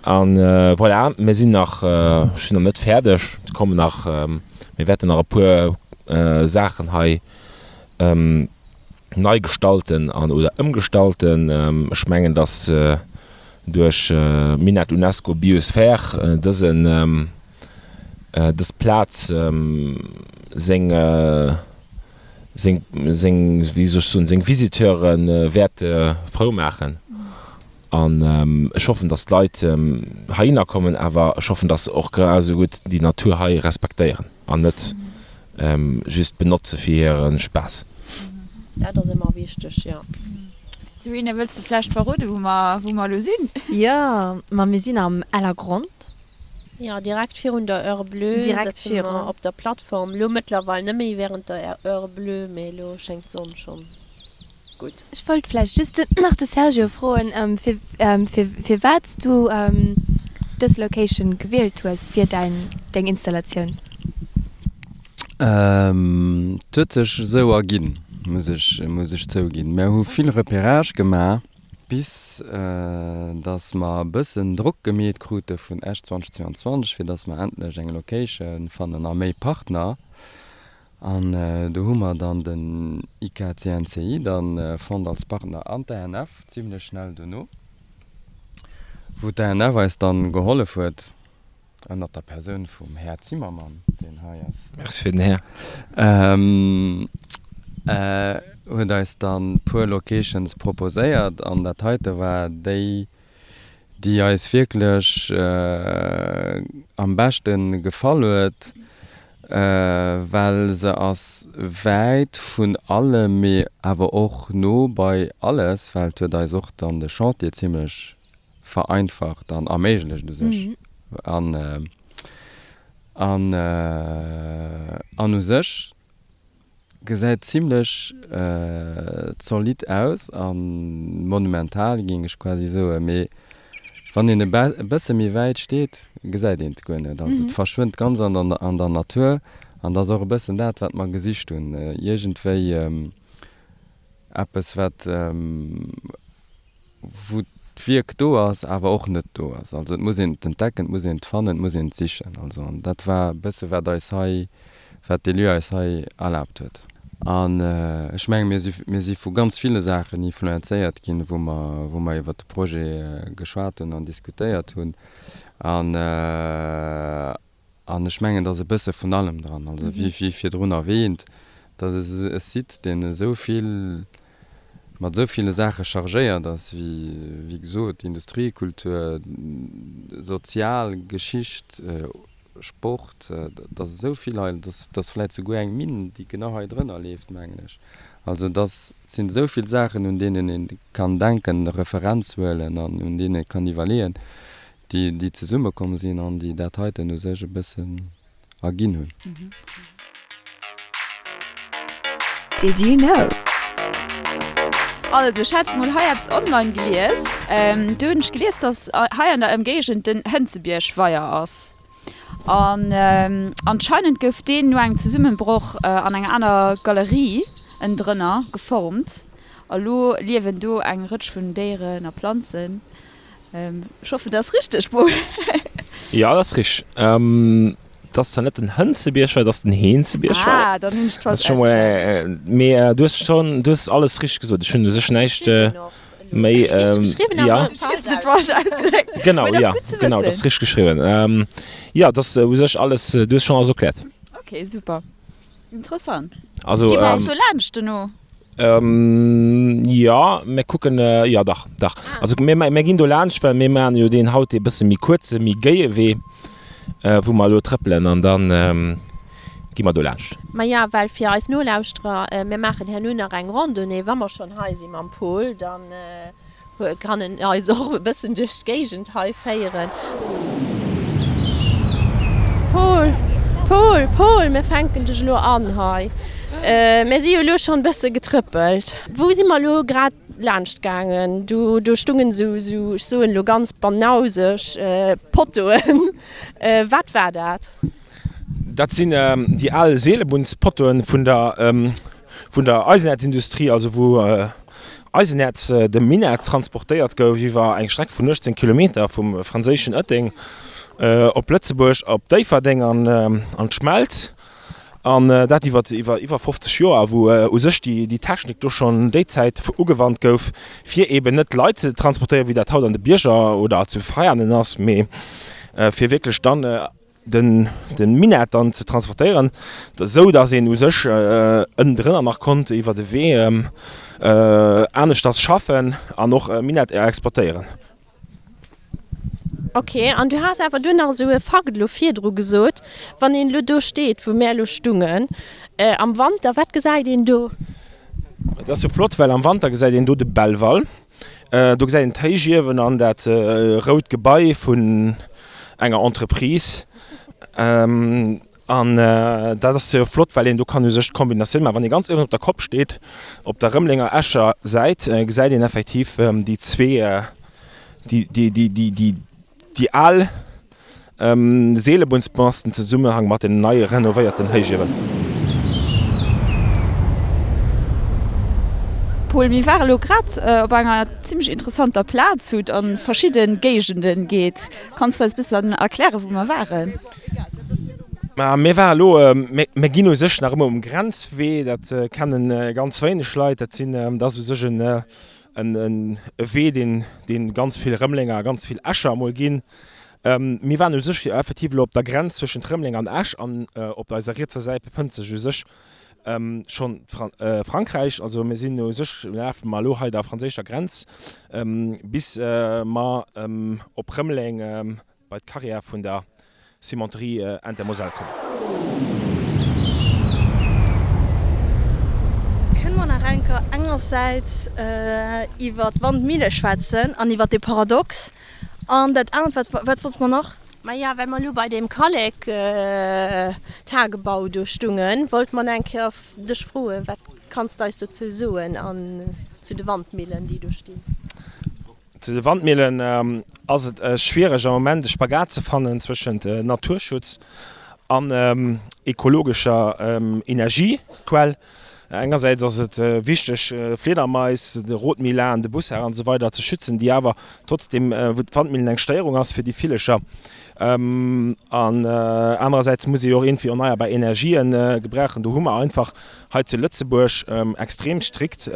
An voilà, mir sinn nach, ech sinn nach net fäerdeg, et kommen nach, mir wäerten nach e puer Saachen hei nei gestalten an, oder ëmgestalten. Ech mengen, datt duerch Minett UNESCO Biosphere dësen, dës Plaz seng, seng, seng, wéi soll ech soen, seng Visiteure wäert frou maachen. An ech hoffen, datt d'Leit heihinner kommen, awer ech hoffen, datt se och grad esou gutt déi Natur hei respektéieren an net just benotze fir hire Spaass. Dat ass ëmmer wichteg, jo. Serena, wëlls de vläicht verroden, wou mer, wou mer elo sinn? Jo, ma mir sinn am Ellergrond. Jo, direkt virun der Heure Bleue Direkt sëtze mer virun. op der Plattform. Elo mëttlerweil net méi während der Heure Bleue, mee elo schéngt d'Sonn schonn gutt. Ech wollt vläicht just nach de Sergio froen, fir, fir, firwat s du dës Location gewielt hues fir däin, deng Installatioun. Et huet sech esou erginn, muss ech, muss ech zouginn. Mär hu vill Repérage gemaach, bis datt mer e bëssen Drock gemeet krute vun Esch 2022, fir datt mer endlech eng Location fannen a méi Partner. An do hu mer dann den IKCNCI dann fonnt als Partner an d'ANF zimlech schnell dono, wou d'ANF eis dann gehollef huet, Ënnert der Persoun vum Här Zimmermann, deen hei ass. Merci fir den Här. Huet eis dann puer Locations proposéiert an dat heite war déi, déi eis wierklech am beschte gefall huet, well se ass wäit vun allem, mee awer och no bei alles, well et huet eis och dann de Chantier zimlech vereinfacht an erméiglecht u sech. An, an, an u sech gesäit zimlech zolidd aus a monumental, géing ech quasi soen. Mee wann een e bësse méi wäit steet, gesäit een et guer net. Also et verschwënnt ganz an der, an der Natur. An dat ass och e bëssen dat, wat mer gesicht hunn, iergendwéi eppes, wat, wou d'Wierk do ass, awer och net do ass. Also et muss een et entdecken, et muss een et fannen, et muss een et sichen. Also an dat war e bësse wat eis hei, wat dee Lieu eis hei erlaabt huet. An ech menge mir si, mir si vu ganz ville Saachen influenzéiert ginn, wou mer, wou mer iwwert de Projet geschwat hunn an diskutéiert hunn. An An ech mengen, et ass e bësse vun allem dran. Also wéi, wéi virdrun erwähnt. Dat ass e Site, deen esou vill, mat esou ville Saache chargéiert ass, wéi, wéi gesot, Industriekultur, sozial Geschicht, Sport. Et ass esou vill hei, et ass vläicht souguer eng Minn, déi genau hei drënner leeft, mengen ech. Also et ass, et sinn esou vill Saachen, un deenen ee kann denken, Referenz huelen an un deenen ee kann iwwerleeën, déi, déi zesummekomm sinn an déi dat heiten u sech e bëssen erginn hunn. Did you know? Also ech hat mol hei eppes online gelies, do hunn ech gelies dass hei an der Ëmgéigend den Hënzebierg-Weier ass an anscheinend gouf deen no engem Zesummebroch an enger aner Galerie ënnendrënner geformt a lo liewen do eng Rëtsch vun Déieren a Planzen. Ech hoffen dat ass richteg Paul. Jo dat ass richteg. Et ass zwar net den Hënzebierg, well et ass den Heenzebierg. Ah, dann hunn ech et falsch ausgeschwat. Mee du hues schonn, du hues alles richteg gesot. Ech hunn u sech näischt méi. Richteg geschriwwen awer falsch ausgedréckt. Falsch ausgedréckt. Genau, jo, genau, dat ass richteg geschriwwen. Jo, dat ass u sech alles, du hues schonn alles erkläert. Ok, super. Interessant. Also, Gi mer och do laanscht dono? Jo, mir kucken, jo dach, dach. Also mir, mir ginn do laanscht, well mir maachen jo deen haut dee bësse méi kuerze, méi géie Wee, wou mer elo trëppelen an da gi mer do laanscht. Maja, well fir eis Nolauschterer, mir maachen herno nach eng Randonnée, wa mer schonn hei si mam Paul, dann Kann en eis och e bëssen duerch d'Géigend hei féieren? Paul, Paul, Paul, mir fänken dech elo an hei. Mir si jo elo schonn e bësse getrëppelt. Wou si mer elo grad laanscht gaangen? Do, do stungen esou, esou, ech soen elo ganz banauseg, Pottoen. Wat war dat? Dat sinn déi al Seelebunnspottoen vun der, vun der Eisenerzindustrie, also wou Eisenerz, de Minett, transportéiert gouf iwwer eng Streck vun 18 Kilometer vum franséischen Ëtteng op Lëtzebuerg, op Déifferdeng an an d'Schmelz. An dat iwwer iwwer iwwer 50 Joer, wou u sech déi déi Technik do schonn déi Zäit ugewannt gouf, fir eeben net Leit ze transportéieren, wéi dat haut an de Bierger oder zu Veianen ass, mee fir wierklech dann den Minett dann ze transportéieren, esou datt een u sech ënnendrënner nach konnt iwwer de Wee aneschters schaffen an och Minett exportéieren. Ok, an du has awer dunn nach esou e Fakt elo virdru gesot, wann een elo do steet, wou mär elo stungen, am Wanter, wat gesäit een do? Et ass jo flott, well am Wanter gesäit een do de Belval. Do gesäit een d'Héichiewen an dat rout Gebai vun enger Entreprise. An dat ass jo flott, well een do kann u sech d'Kombinatioun maachen. Wann ee ganz uewen op der Kopp steet, op der Rëmelenger Escher Säit, gesäit een effektiv déi zwee, déi al Seelebunnsmast en Zesummenhang mat den nei renovéierten Héichiewen. Paul, mir ware lo grad op enger zimmlech interessanter Plaz, wou et a verschidde Géigende geet. Kanns du eis bëssen erklären, wou mer waren? Ma mir ware lo, mir ginn u sech nach ëmmer um Grenzwee, dat kenne ganz wéineg Leit. Dat sinn, dat ass u sech en En Wee, deen, deen ganz vill Rëmelenger a ganz vill Escher emol ginn. Mir waren u sech effektiv elo op der Grenz zwëschent Rëmeleng an Esch an op eiser rietser Säit befënnt sech u sech schonn Frankräich. Also mir sinn u sech, lafe mer elo hei der franséischer Grenz bis mer op Rëmeleng bei d'Carrière vun der Cimenterie Intermoselle kommen. Kënne mer nach eng Kéier engersäits iwwer d'Wandmille schwätzen an iwwer dee Paradox an dat anert, wat, wat wollte mer nach? Maja, well mer elo bei deem Kallektagebau do stungen, wollte mer nach eng Kéier dech froen, wat kanns de eis dozou soen an zu de Wandmillen, déi do stinn? Zu de Wandmillen ass et schwiereg am Moment e Spagat ze fannen zwëschent Naturschutz an ekologescher Energiequell. Engersäits ass et wichteg Fliedermais, de Rotmilan, de Bussard an esou weider ze schützen, déi awer trotzdeem, wou d'Wandmillen eng Stéierung ass fir déi Villecher. An anerersäits muss ee jo och iergendwéi erneierbar Energien gebrauchen. Do hu mer einfach hei zu Lëtzebuerg extrem strikt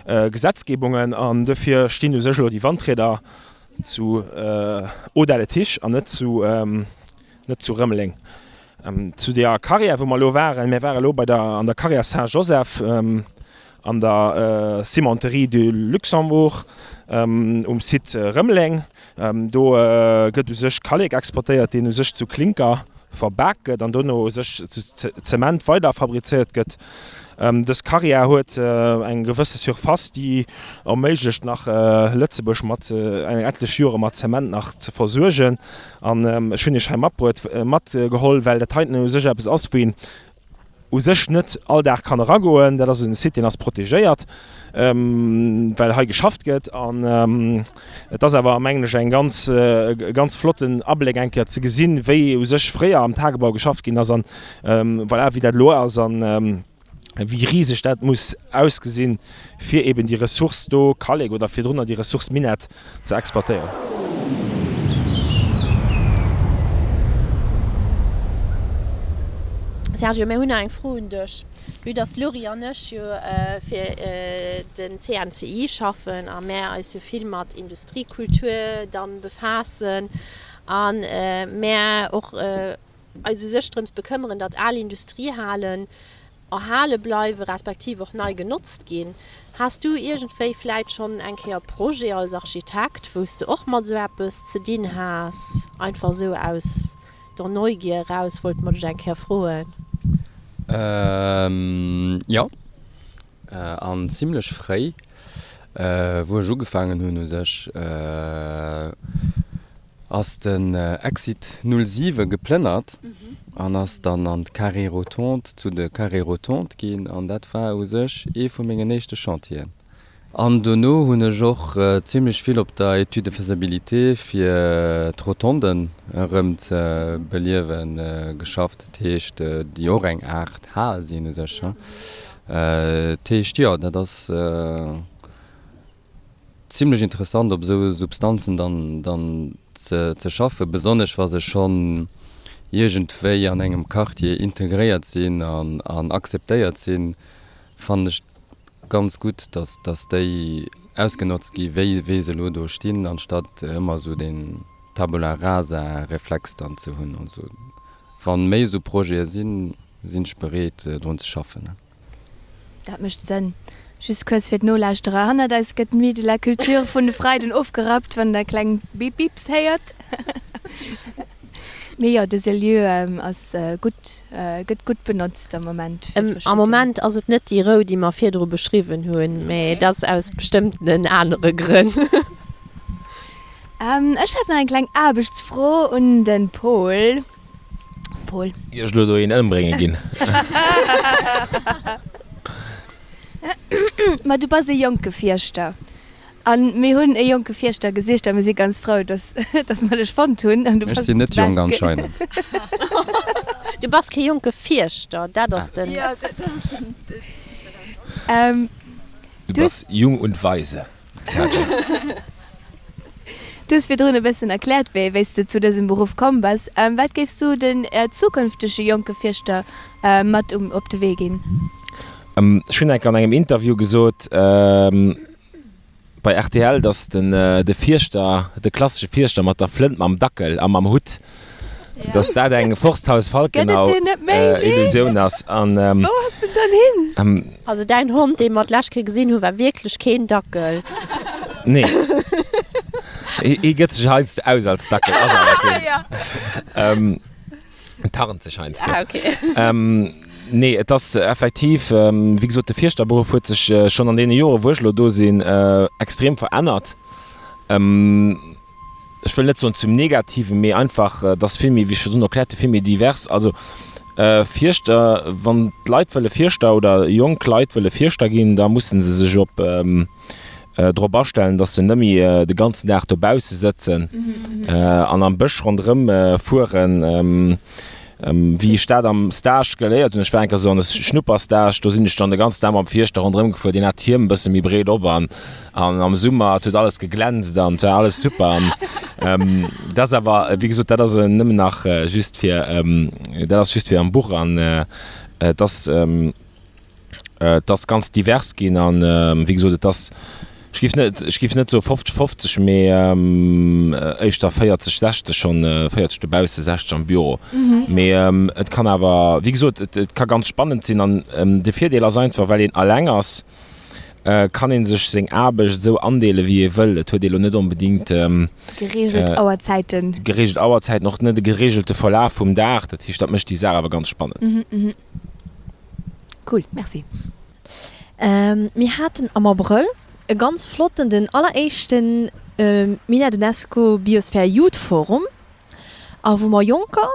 Gesetzgebungen an dofir stinn u sech elo déi Wandrieder zu Audun-le-Tiche an net zu net zu Rëmeleng. Zu der Carrière, wou mer elo waren, Mir ware elo bei der, an der Carrière Saint-Joseph an der Cimenterie du Luxembourg um Site Rëmeleng. Do gëtt u sech Kallek exportéiert, deen u sech zu Klinker verbak gëtt an dono u sech zu Zement weider fabrizéiert gëtt. Dës Carrière huet eng gewësse Surface, déi erméiglecht nach Lëtzebuerg mat eng etlech Jore mat Zement nach ze versuergen. An ech hunn Iech hei matbruet, matgeholl, well dat heiten u sech eppes ass, wou een u sech net all Dag kann eragoen. Dat ass en Site, deen ass protegéiert, well hei geschafft gëtt. An et ass awer, mengen ech, eng ganz, e ganz flotten Abléck eng Kéier ze gesinn, wéi u sech fréier am Tagebau geschafft ginn ass an voilà, wéi dat elo ass an wéi riseg dat muss ausgesinn, fir eben déi Ressource do, Kallek oder virdrunner déi Ressource Minett, ze exportéieren. Sergio, mir hunn nach eng Fro un dech. Vue dass d'Laurie an ech jo fir den CNCI schaffen a mär eis jo vill mat Industriekultur dann befaassen a mär och eis u sech drëms bekëmmeren, datt al Industriehalen erhale bleiwe respektiv och nei genotzt ginn. Has du iergendwéi vläit schonn eng Kéier Projet als Architekt, wou s de och mat esou eppes ze dinn has? Einfach esou aus der Neugier eraus wollte mer dech eng Kéier froen. Jo, an zimlech fréi, wou ech ugefaangen hunn u sech, ass den Exit 07 geplënnert an ass dann an d'Carré Rotonde, zu de Carré Rotonde ginn an dat war u sech ee vu mengen éischte Chantieren. An dono hunn ech och zimlech vill op der Étude de faisabilité fir d'Rotonden erëm ze beliewen geschafft, dat heescht déi och eng Aart Hal sinn u sech. Dat heescht jo, dat ass. Zimlech interessant op esou Substanzen dann dann ze ze schaffen, besonnesch wa se schonn iergendwéi an engem Quartier integréiert sinn an an akzeptéiert sinn, fannen ech ganz gutt, dass dass déi ausgenotzt gi wéi wéi se elo do stinn, anstatt ëmmer esou den Tabula rasa Reflex dann ze hunn. Also wann méi esou Projete sinn, sinn ech bereet drun ze schaffen. Dat mécht Sënn. Just kuerz fir d'Nolauschterer, Hannert eis gëtt d'Nuit de la Culture vun de Freiden ofgerappt, wann der kleng Bip-Bips héiert. Mee jo, dëse Lieu ass gutt, gëtt gutt benotzt am Moment fir verschidden. Am Moment ass et net déi Rou, déi mer virdru beschriwwen hunn, mee dat ass aus bestëmmtenen anere Grënn. Ech hätt nach eng kleng Aarbechtsfro un de Paul. Paul. Ier ech elo do een ëmbrénge ginn. Ma du bass e jonke Fierschter. A mir hunn e jonke Fierschter gesicht a mir si ganz frou, dass, dass mer dech fonnt hunn. An du Ech sinn net jonk anscheinend. Du bass kee jonke Fierschter, dat ass den. Jo, dat ass den. Du bass jung und weise. Sergio. Du hues virdrun e bëssen erkläert, wéi wéi s de zu dësem Beruff komm bass. Wat géifs du den zukünftege jonke Fierschter mat um op de Wee ginn? Ech hunn enk an engem Interview gesot bei rtl, datt den de Fierschter, de klassesche Fierschter mat der Flënt, mam Dackel a mam Hutt, Dass dat eng Forsthaus Falkenau Illusioun ass an. Wou ass en dann hin? Also däin Hond dee mer d'lescht Kéier gesinn hu war wierklech keen Dackel. Nee. Hie gëtt sech heiansdo aus als Dackel, ass awer keen. En tarnt sech heiansdo. Ah okay. Nee, et ass effektiv, wéi gesot, de Fierschterberuff huet sech schonn an deene Jore wou ech elo do sinn extrem verännert. ech wëll net soen zum Negativen, mee einfach, et ass vill méi, wéi ech virdrun erkläert hunn, vill méi divers. Also Fierschter, wann d'Leit wëlle Fierschter oder jonk Leit wëlle Fierschter ginn, da musse se sech op drop astellen, datt se net méi de ganzen Dag dobausse sëtzen an am Bësch ronderëm fueren. Wéi ech dat am Stage geléiert hunn, ech war eng Kéier esou an e Schnupperstage, do sinn ech dann de ganzen Dag mam Fierschter ronderëm gefuer, deen hat d'Hiem e bësse méi breet op an an am Summer, et huet alles geglänzt an et war alles super. An dat ass awer, wéi gesot, dat ass nëmmen nach just fir, dat ass just fir am Buch an et ass, et ass ganz divers ginn an, wéi gesot, et ass. Ech géif net, ech géif net soe 50, 50, mee éischter 40, 60 schonn, 40 dobausse, 60 am Büro. Mee et kann awer, wéi gesot, et et ka ganz spannend sinn an de Virdeel ass einfach, well een alleng ass, kann ee sech seng Aarbecht esou andeele wéi ee wëll. Et huet ee lo net onbedéngt. Gereegelt Auerzäiten. Gereegelt Auerzäiten, och net e gereegelte Verlaf vum Dag. Dat heescht, dat mécht déi Saach awer ganz spannend. Cool, merci. Mir haten am Abrëll e ganz flotten, den alleréischten Minett UNESCO Biosphere Youth Forum, a wou mer Jonker,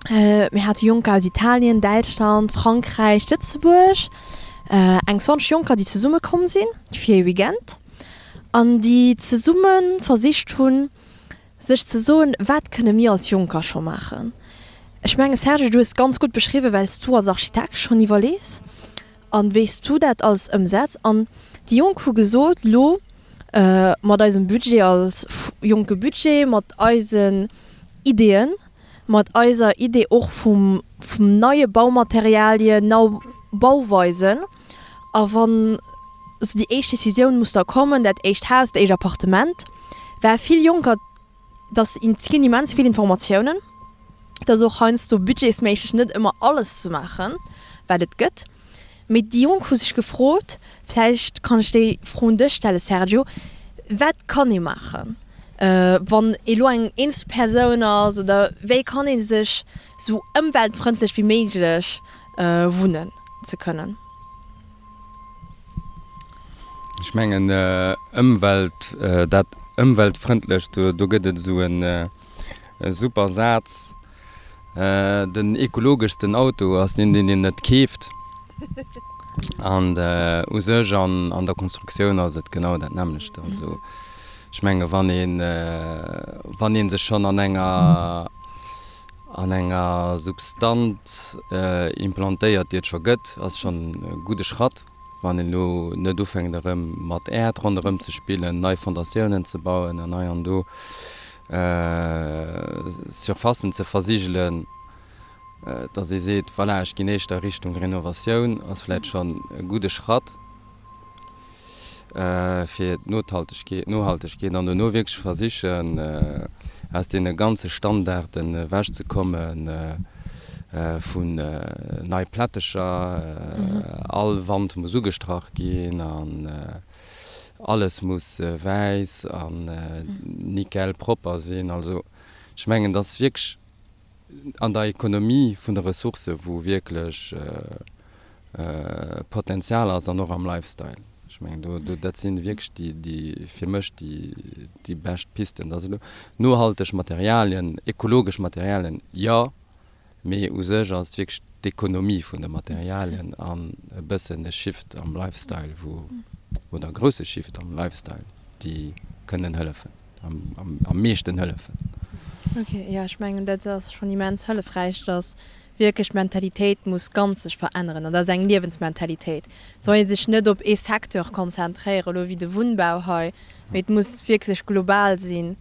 mir hate Jonker aus Italien, Däitschland, Frankräich, Lëtzebuerg, eng 20 Jonker, déi zesumme komm sinn fir ee Weekend an déi zesumme versicht hunn, sech ze soen, wat kënne mir als Jonker scho maachen? Ech menge Serge, du hues ganz gutt beschriwwen, well s du als Architekt schonn iwwerlees an wéi s du dat alles ëmsetz. An déi Jonk hu gesot, lo mat eisem Budget als jonke Budget, mat eisen Ideeën, mat eiser Idee och vum neie Baumaterialien, nau Bauweisen, a wann esou déi éischt Decisioun muss da kommen, dat éischt Haus, dat éischt Appartement, well vill Jonker, dass et ginn immens vill Informatiounen, et ass och heiansdo budgetsméisseg net ëmmer alles ze maachen, wat et gëtt. Mee déi Jonk hu sech gefrot, vläicht kann ech déi Fro un dech stellen, Sergio, Wat kann ee maachen, wann ee lo eng eenzel Persoun ass oder wéi kann ee sech esou ëmweltfrëndlech wéi méiglech wunnen ze kënnen? Ech mengen Ëmwelt, dat Ëmweltfrëndlecht, do gëtt et esou e super Saz, Den ekologeschsten Auto ass deen, deen een net keeft. An u sech an der Konstruktioun ass et genau dat nämmlecht. Also ech menge wann een, wann ee sech schonn an enger, an enger Substanz implantéiert, déi et scho gëtt, ass schonn e gudde Schratt. Wann een elo net ufänkt erëm mat Äerd ronderëm ze spillen, nei Fondatiounen ze bauen an hei an do Surfacen ze versigelen, datt ee seet, voilà, ech ginn éischter Richtung Renovatioun, ass vläicht schonn e gudde Schratt. fir d'Nothaltegkeet, Nohaltegkeet an dono wierklech versichen, aus deene ganze Standarden ewechzekomme vun nei Plättecher, all Wand muss ugestrach ginn an alles muss wäiss an nickel propper sinn. Also ech mengen, dass wierklech an der Ekonomie vun de Ressourcë wou wierklech Potenzial ass an och am Lifestyle. Ech mengen do, do dat sinn wierklech déi, déi fir mech déi, déi bescht Pisten. Dat ass elo nohalteg Materialien, ekologesch Materialien, jo, mee u sech ass et wierklech d'Ekonomie vun de Materialien an e bëssen e Shift am Lifestyle wou, oder e grousse Shift am Lifestyle, déi kënnen hëllefen. am meeschten hëllefen. Ok, jo ech mengen dat ass schonn immens hëllefräich, dass wierklech d'Mentalitéit muss ganz sech veränneren an dat ass eng Liewensmentalitéit. Et soll ee sech net op ee Secteur konzentréieren, elo wéi de Wunnbau hei, mee et muss wierklech global sinn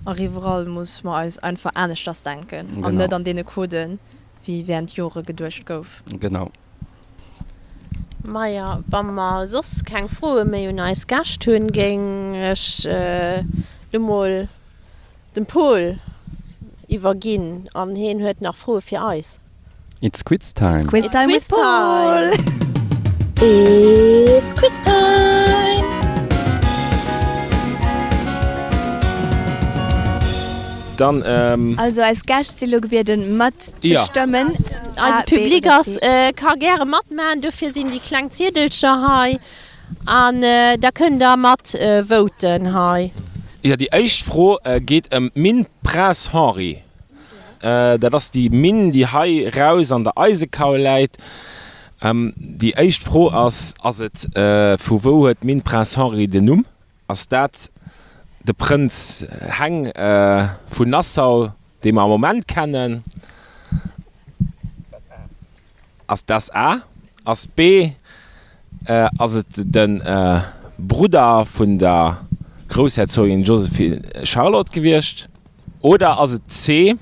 a iwwerall muss mer eis einfach aneschters denken an net an deene Coden, wéi während Jore geduecht gouf. Genau. Maja, wa mer soss keng Froe méi un eis Gäscht hunn, géing ech lo mol dem Paul iwwerginn an hien huet nach Froe fir eis. It's quiz time! It's quiz time with Paul! It's quiz time! Dann. Also eis Gäscht si lo gebieden mat ze stëmmen. Eise Public ass, ka gäre matmaachen, dofir sinn déi kleng Ziedelcher hei an da kënnt der mat voten hei. Jo, déi éischt Fro geet ëm d'Minn Prince Henri. Dat ass déi Minn, déi hei raus an der Eisekaul läit. Déi éischt Fro ass, Ass et, vu wou huet d'Minn Prince Henri den Numm? Ass dat de Prënz Heng vun Nassau, dee mer am Moment kennen? Ass dat A? Ass B, ass et de Brudder vun der Groussherzogin Joséphine Charlotte gewiescht? Oder ass et C,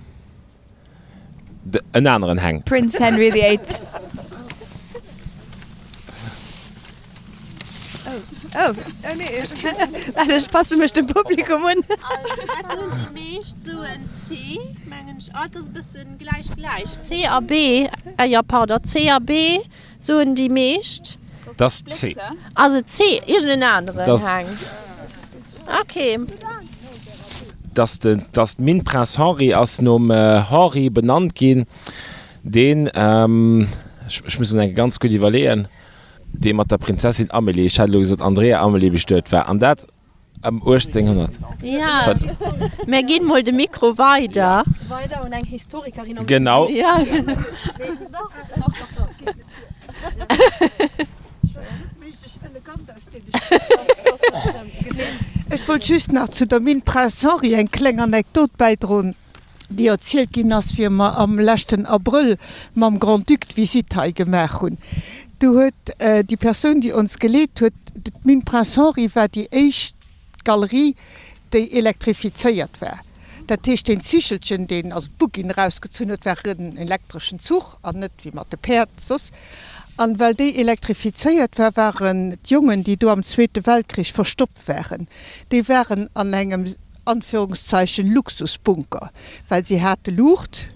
en aneren Heng? Prince Henry the Eighth. Oh, oh nee, ech, well ech passe mech dem Publikum un. Also dat soen déi meescht soen C, mengen ech. Ah, et ass e bëssen gläich gläich. C a B, ah jo, pardon, C a B soen déi meescht. Dat ass C. Ass et C? Iergend en aneren Heng. Ok. Dass de, dass d'Minn Prince Henri ass nom Henri benannt ginn, deen, ech, ech muss en eng ganz gutt iwwerleeën, dee mat der Prinzessin Amélie, ech hat elo gesot Andrea Amélie, bestuet war, an dat ëm 1800. Ja, mär ginn mol de Mikro weider. Weider un eng Historikerin am Genau. Ja. Ech wollt just nach zu der Mine Prince Henri eng kleng Anekdot bäidroen. déi erzielt ginn ass, wéi mer am leschten Abrëll mam Grand-Duc d'Visitt hei gemaach hunn. Do huet déi Persoun, déi ons geleet huet, d'Mine Prince Henri war déi éischt Galerie, déi elektrifizéiert war. Dat heescht, deen Zichelchen, deen also d'Buggien erausgezunn huet, war en elektreschen Zuch an net wéi mat de Päerd soss. An well déi elektrifizéiert war, waren d'Jongen, déi do am Zweete Weltkrich verstoppt waren, déi waren an engem Anführungszeichen Luxusbunker, well si hate Luucht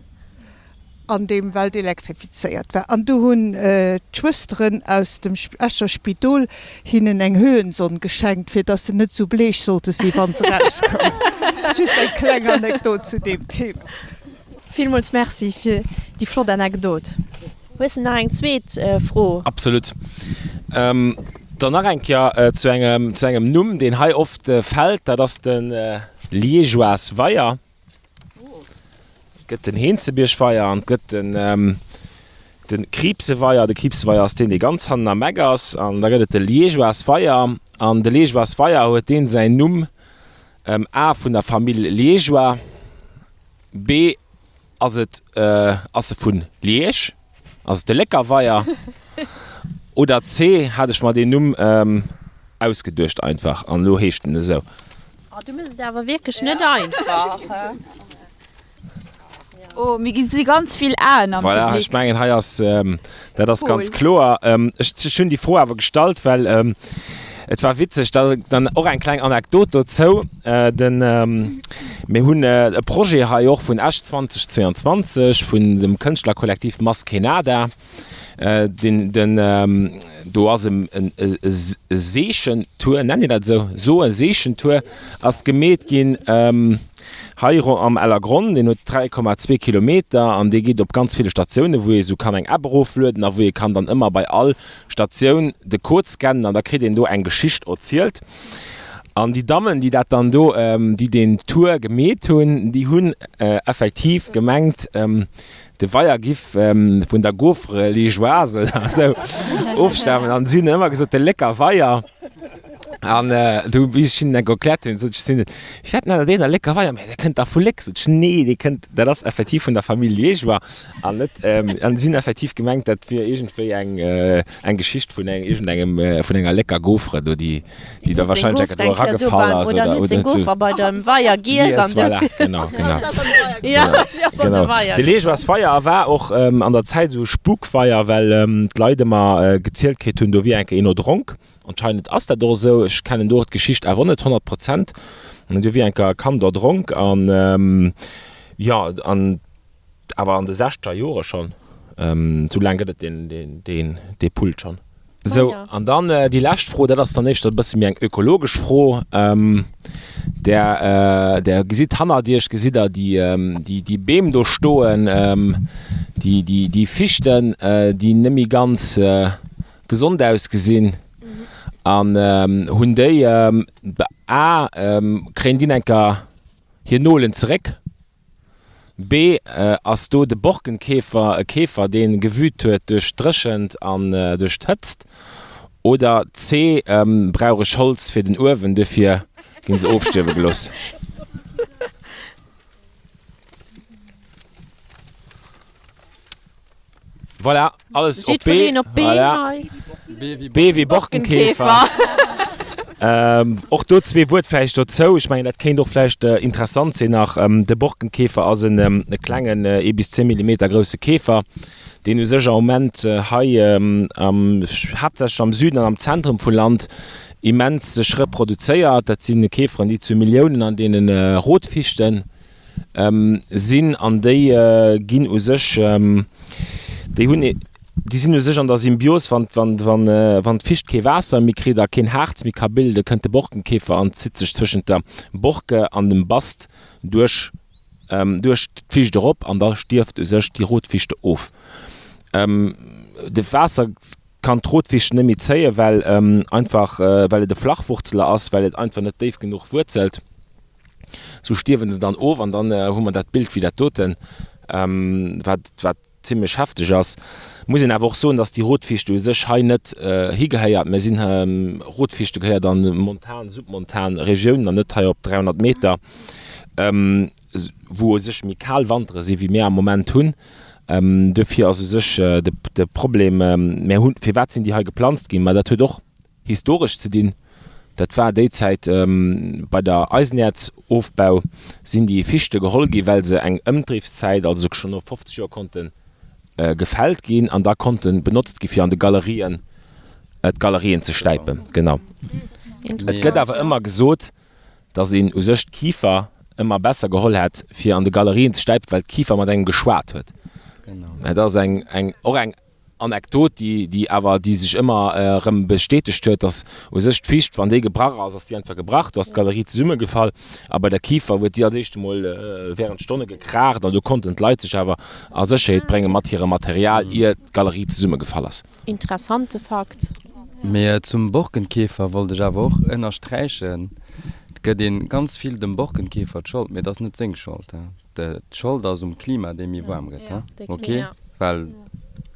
an deem well elektrifizéiert war. An do hunn d'Schwësteren aus dem Escher Spidol hinnen eng Höhensonn geschenkt, fir dass se net esou bleech sollte si wa se erauskoumen. Just eng kleng Anekdot zu deem Thema. Villmools Merci fir déi flott Anekdot. Hues de nach eng zweet Fro? Absolut. Dann nach eng Kéier zu engem, zu engem Numm, deen hei oft fält, dat ass de Liégeois Weier. Et gëtt den Heenzebierg-Weier an et gëtt den, de Kriibseweier. De Kriibseweier ass deen, dee ganz hannen am Eck ass. An da gëtt et de Liégeois Weier. An de Liégeois Weier huet deen säin Numm A vun der Famill Liégeois, B Ass et, ass se vun Liège? Ass et de Lécker Weier? Oder C, hat ech mer deen Numm ausgeduecht einfach an elo heescht en esou? Oh, du mëss et awer wierklech net einfach. Oh, mir gi si ganz vill Aen am Voilà, Public. ech mengen hei ass, dat ass ganz Cool. kloer. Ech, ech hunn déi Fro awer gestallt, well et war witzeg, da dann och eng kleng Anekdot dozou. Den, mir hunn e Projet hei och vun Esch 2022, vun dem Kënschtlerkollektiv Maskénada. Den, den, do ass e, e Seechentour, nennt een dat esou? Soe Seechentour ass gemeet ginn hei am Ellergronn. Deen huet 3,2 Kilometer an dee geet op ganz ville Statiounen, wou ee sou kann eng App eroflueden a wou ee kann dann ëmmer bei all Statioun de Code scannen an da kritt een do eng Geschicht erzielt. An déi Dammen, déi dat dann do, déi deen Tour gemeet hunn, déi hunn effektiv gemengt, de Weier giff vun der Gaufre liégeoise oder esou ofstamen. An si hunn ëmmer gesot, de Lécker Weier. An du, wéi ech hinnen dat erkläert hunn, sot ech zu hinnen, Wéi wat nennt der deen da Lécker Weier? Mä dee kënnt dach vu Léck. Sot ech, Nee, dee kënnt, dat ass effektiv vun der Famill Liégeois an net, an si hunn effektiv gemengt, dat wier iergendwéi eng, eng Geschicht vun iergendengem, vun enger Lécker Gaufre do, déi, déi da wahrscheinlech enker do eragefall ass oder huet seng Goffer bei dem Weier giess an voilà, genau, genau. Ja, si ass an de Weier. De Liégeois Weier war och an der Zäit esou e Spukweier, well d'Leit ëmmer gezielt kritt hunn, do wier enker een erdronk. Anscheinend ass dat och esou, ech kennen do och d'Geschicht awer och net 100 Prozent. Do wier enker e Kand erdronk an jo, an Awer an de sechzeger Jore schonn. Sou laang gëtt et deen, deen, dee Pult schonn. Sou, an dann déi lescht Fro, dat ass dann éischter e bësse méi eng ökologesch Fro. Der, der gesitt hannert Iech, gesitt Der déi, déi, déi Beem do stoen, déi, déi, déi Fichten, déi net méi ganz gesond ausgesinn. An hunn déi, A, kréien déi enker hir Nolen zeréck? B, Ass do de Borkenkäfer e Käfer, dee gewüt huet duerch d'Dréchent an duerch d'Hëtzt? Oder C, Brauch ech Holz fir den Uewen, duerfir ginn se ofstierwe gelooss? Voilà, alles op B. Jiddwereen op B Voilà. hei. B wéi Borkenkäfer. Och do zwee Wuert vläicht dozou. Ech mengen, dat kéint och vläicht interessant sinn nach. De Borkenkäfer ass en klengen, ee bis zwee Millimeter grousse Käfer, deen u sech am Moment hei am, haaptsächlech am Süden an am Zentrum vum Land immens sech reproduzéiert. Dat si Käferen, déi zu Milliounen an deene Rotfichten sinn an déi ginn u sech, déi hunn, déi sinn u sech an der Symbios, wann, wann, wann, wann d'Ficht kee Waasser méi kritt a keen Haarz méi ka bilden, kënnt de Borkenkäfer an zitt sech zwëschent der Borke an dem Bast duerch, duerch d'Ficht erop an da stierft u sech déi Rotfichte of. De Waasser kann d'Rotficht net méi zéien, well einfach, well et e Flachwurzeler ass, well et einfach net déif genuch wuerzelt. Sou stierwen se dann of an dann hu mer dat Bild wéi dat doten, wat wat zimlech hefteg ass. Muss een awer och soen, dass déi Rotfichte u sech hei net higehéiert. Mir sinn, Rotfichte gehéiert an montan, submontan Regiounen an net hei op 300 Meter, wou u sech méi kal Wantere si wéi mir am Moment hunn. Duerfir ass u sech de de Problem, mir hunn, firwat sinn déi hei geplanzt ginn? Ma dat huet och historesch ze dinn. Dat war déi Zäit bei der Eisenäerzofbau sinn déi Fichte geholl gi well se eng Ëmdriffszäit, also schonn no 50 Joer konnte gefällt ginn an da konnte benotzt gi fir an de Galerien d'Galerien ze stäipen. Genau. Et gëtt awer ëmmer gesot, datt een u sech d'Kifer ëmmer besser geholl hätt fir an de Galerien ze stäipen, well d'Kifer mat engem geschwat huet. Dat ass eng eng och eng Anekdot, déi, déi awer, déi sech ëmmer erëm bestätegt huet, dass u sech d'Ficht, wann déi gebrach ass, ass déi einfach gebrach, do ass d'Galerie zesummegefall. A bei der Kifer huet déi als éischt emol während Stonne gekraacht an do konnten d'Leit sech awer a Sécherheet brénge mat hirem Material, ier d'Galerie zesummegefall ass. Interessante Fakt. Mee zum Borkenkäfer wollt ech awer och ënnersträichen, Et gëtt ee ganz vill dem Borkenkäfer d'Schold, mee et ass net seng Schold. D'Schold ass um Klima, dee méi waarm gëtt, he? Ok, well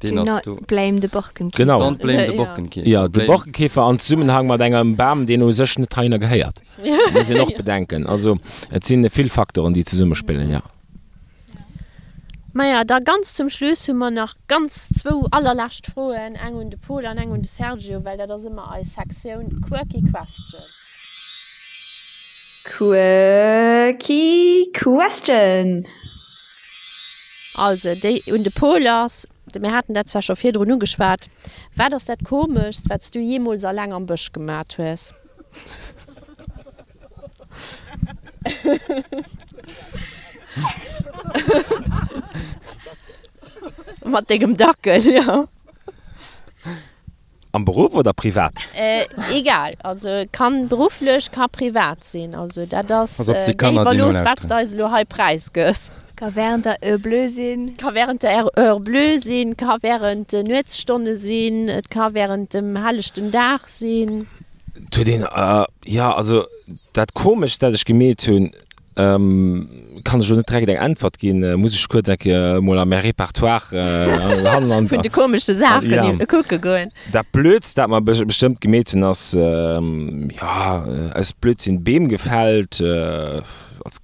deen ass do. Do not blame de Borkenkäfer. Genau. Don't blame de Borkenkäfer. Jo, de Borkenkäfer an Zesummenhang mat engem Bam, deen u sech net heihinner gehéiert. Muss een och bedenken. Also et si vill Faktoren, déi zesummespillen, jo. Maja, da ganz zum Schluss hu mer nach ganz zwou allerlescht Froen, eng un de Pol an eng un de Sergio, well dat ass ëmmer eis Sektioun Quirky Question. Quirky Question. Also, déi un de Pol ass, mir haten dat zwar scho virdrun ugeschwat, Wat ass dat Komeschst, wat s du jeemools alleng am Bësch gemat hues? Mat dengem Dackel, jo. Am Beruff oder privat? Egal, also kann berufflech, ka privat sinn. Also dat ass Pass op, si déi Kanner, déi iwwerlooss, wat s nolauschteren. de eis elo hei präisgëss. Ka während der Heure bleue sinn. Ka während der Heure bleue sinn, ka während den Nuetsstonne sinn, et ka während dem helleschten Dag sinn. Et huet een, jo, also dat Komescht, dat ech gemeet hunn, kann ech elo net direkt eng Äntwert ginn, muss ech kuerz eng Kéier emol a mäi Repertoire hannen an. Vun de komesche Saachen kucke goen. Dat Blödst, dat mer bestëmmt gemeet hunn, ass, jo, aus Blödsinn Beem gefällt, als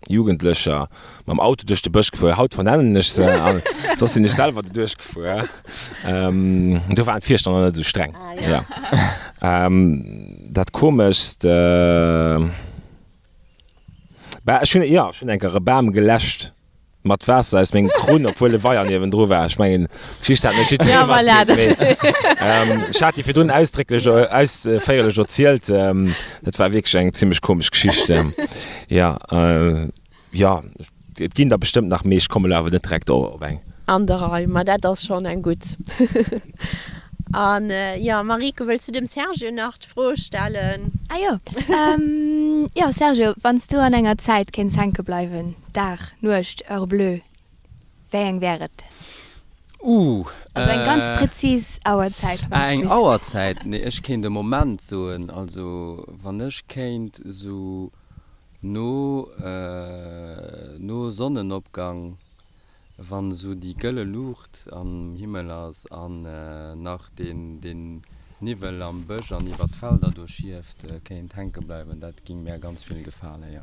Jugendlecher mam Auto duerch de Bësch gefuer. Haut vernennen ech se an soss sinn ech selwer doduerch gefuer. Do waren d'Fierschter nach net esou streng. Jo. Dat Komeschst, bah, ech hunn, jo, ech hunn eng Kéier e Bam geläscht mat Waasser aus mengem Krunn, obwuel e Weier niewendru war. Ech mengen, d'Geschicht hat net jiddweree matkritt, mee ech hat déi virdrun ausdrécklech, ausféierlech erzielt. Dat war wierklech eng zimmlech komesch Geschicht. Jo, jo, et ginn der bestëmmt nach, mee ech komme lo awer net direkt op eng. An der Rei, ma dat ass schonn eng gutt. An jo, Marike, wëlls du dem Sergio nach d'Fro stellen? Ah jo, jo Sergio, wann s du an enger Zäit kéints hänke bleiwen, Dag, Nuecht, Heure bleue, wéi eng wär et? Ooh. Also eng ganz präzis Auerzäit. Ah, eng Auerzäit? Nee, ech kéint e Moment soen. Also wann ech kéint esou no, no Sonnenopgang, wann esou déi gëlle Luucht am Himmel ass an nach deen, deen Niwwel am Bësch an iwwer d'Felder do schieft, kéint hänke bleiwen, dat ging mär ganz vill gefalen, jo.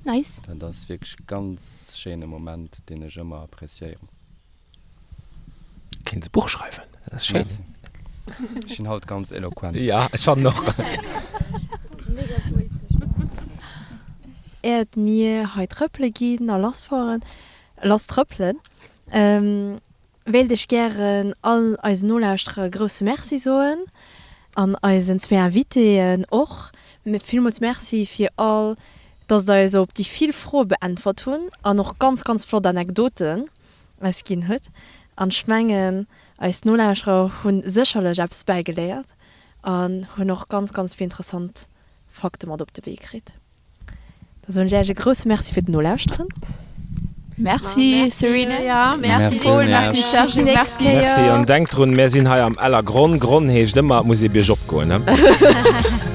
Nice. Dat ass wierklech ganz schéine Moment, deen ech ëmmer appréciéieren. Kéints e Buch schreiwen, dat ass schéin. Ech sinn haut ganz eloquent. Ja, ech fannen och. Äert mir hei trëppele ginn a lassfueren, lass trëppelen, wéilt ech gären all eisen Nolauschterer e grousse Merci soen an eisen zwee Invitéen och. Villmools Merci fir all, dass der eis op déi vill Froe beäntwert hunn an och ganz, ganz flott Anekdoten eis ginn hutt. An ech mengen, eis Nolauschterer hu sécherlech eppes bäigeléiert an hunn och ganz, ganz vill interessant Fakte mat op de Wee kritt. Da soen ech Äech e grousse Merci fir d'Nolauschteren. Merci Serena. Ja, merci Paul, merci Serge, merci. Merci an denkt drun, mär sinn hei am Ellergronn. Gronn heescht ëmmer, et muss ee biergop goen, he?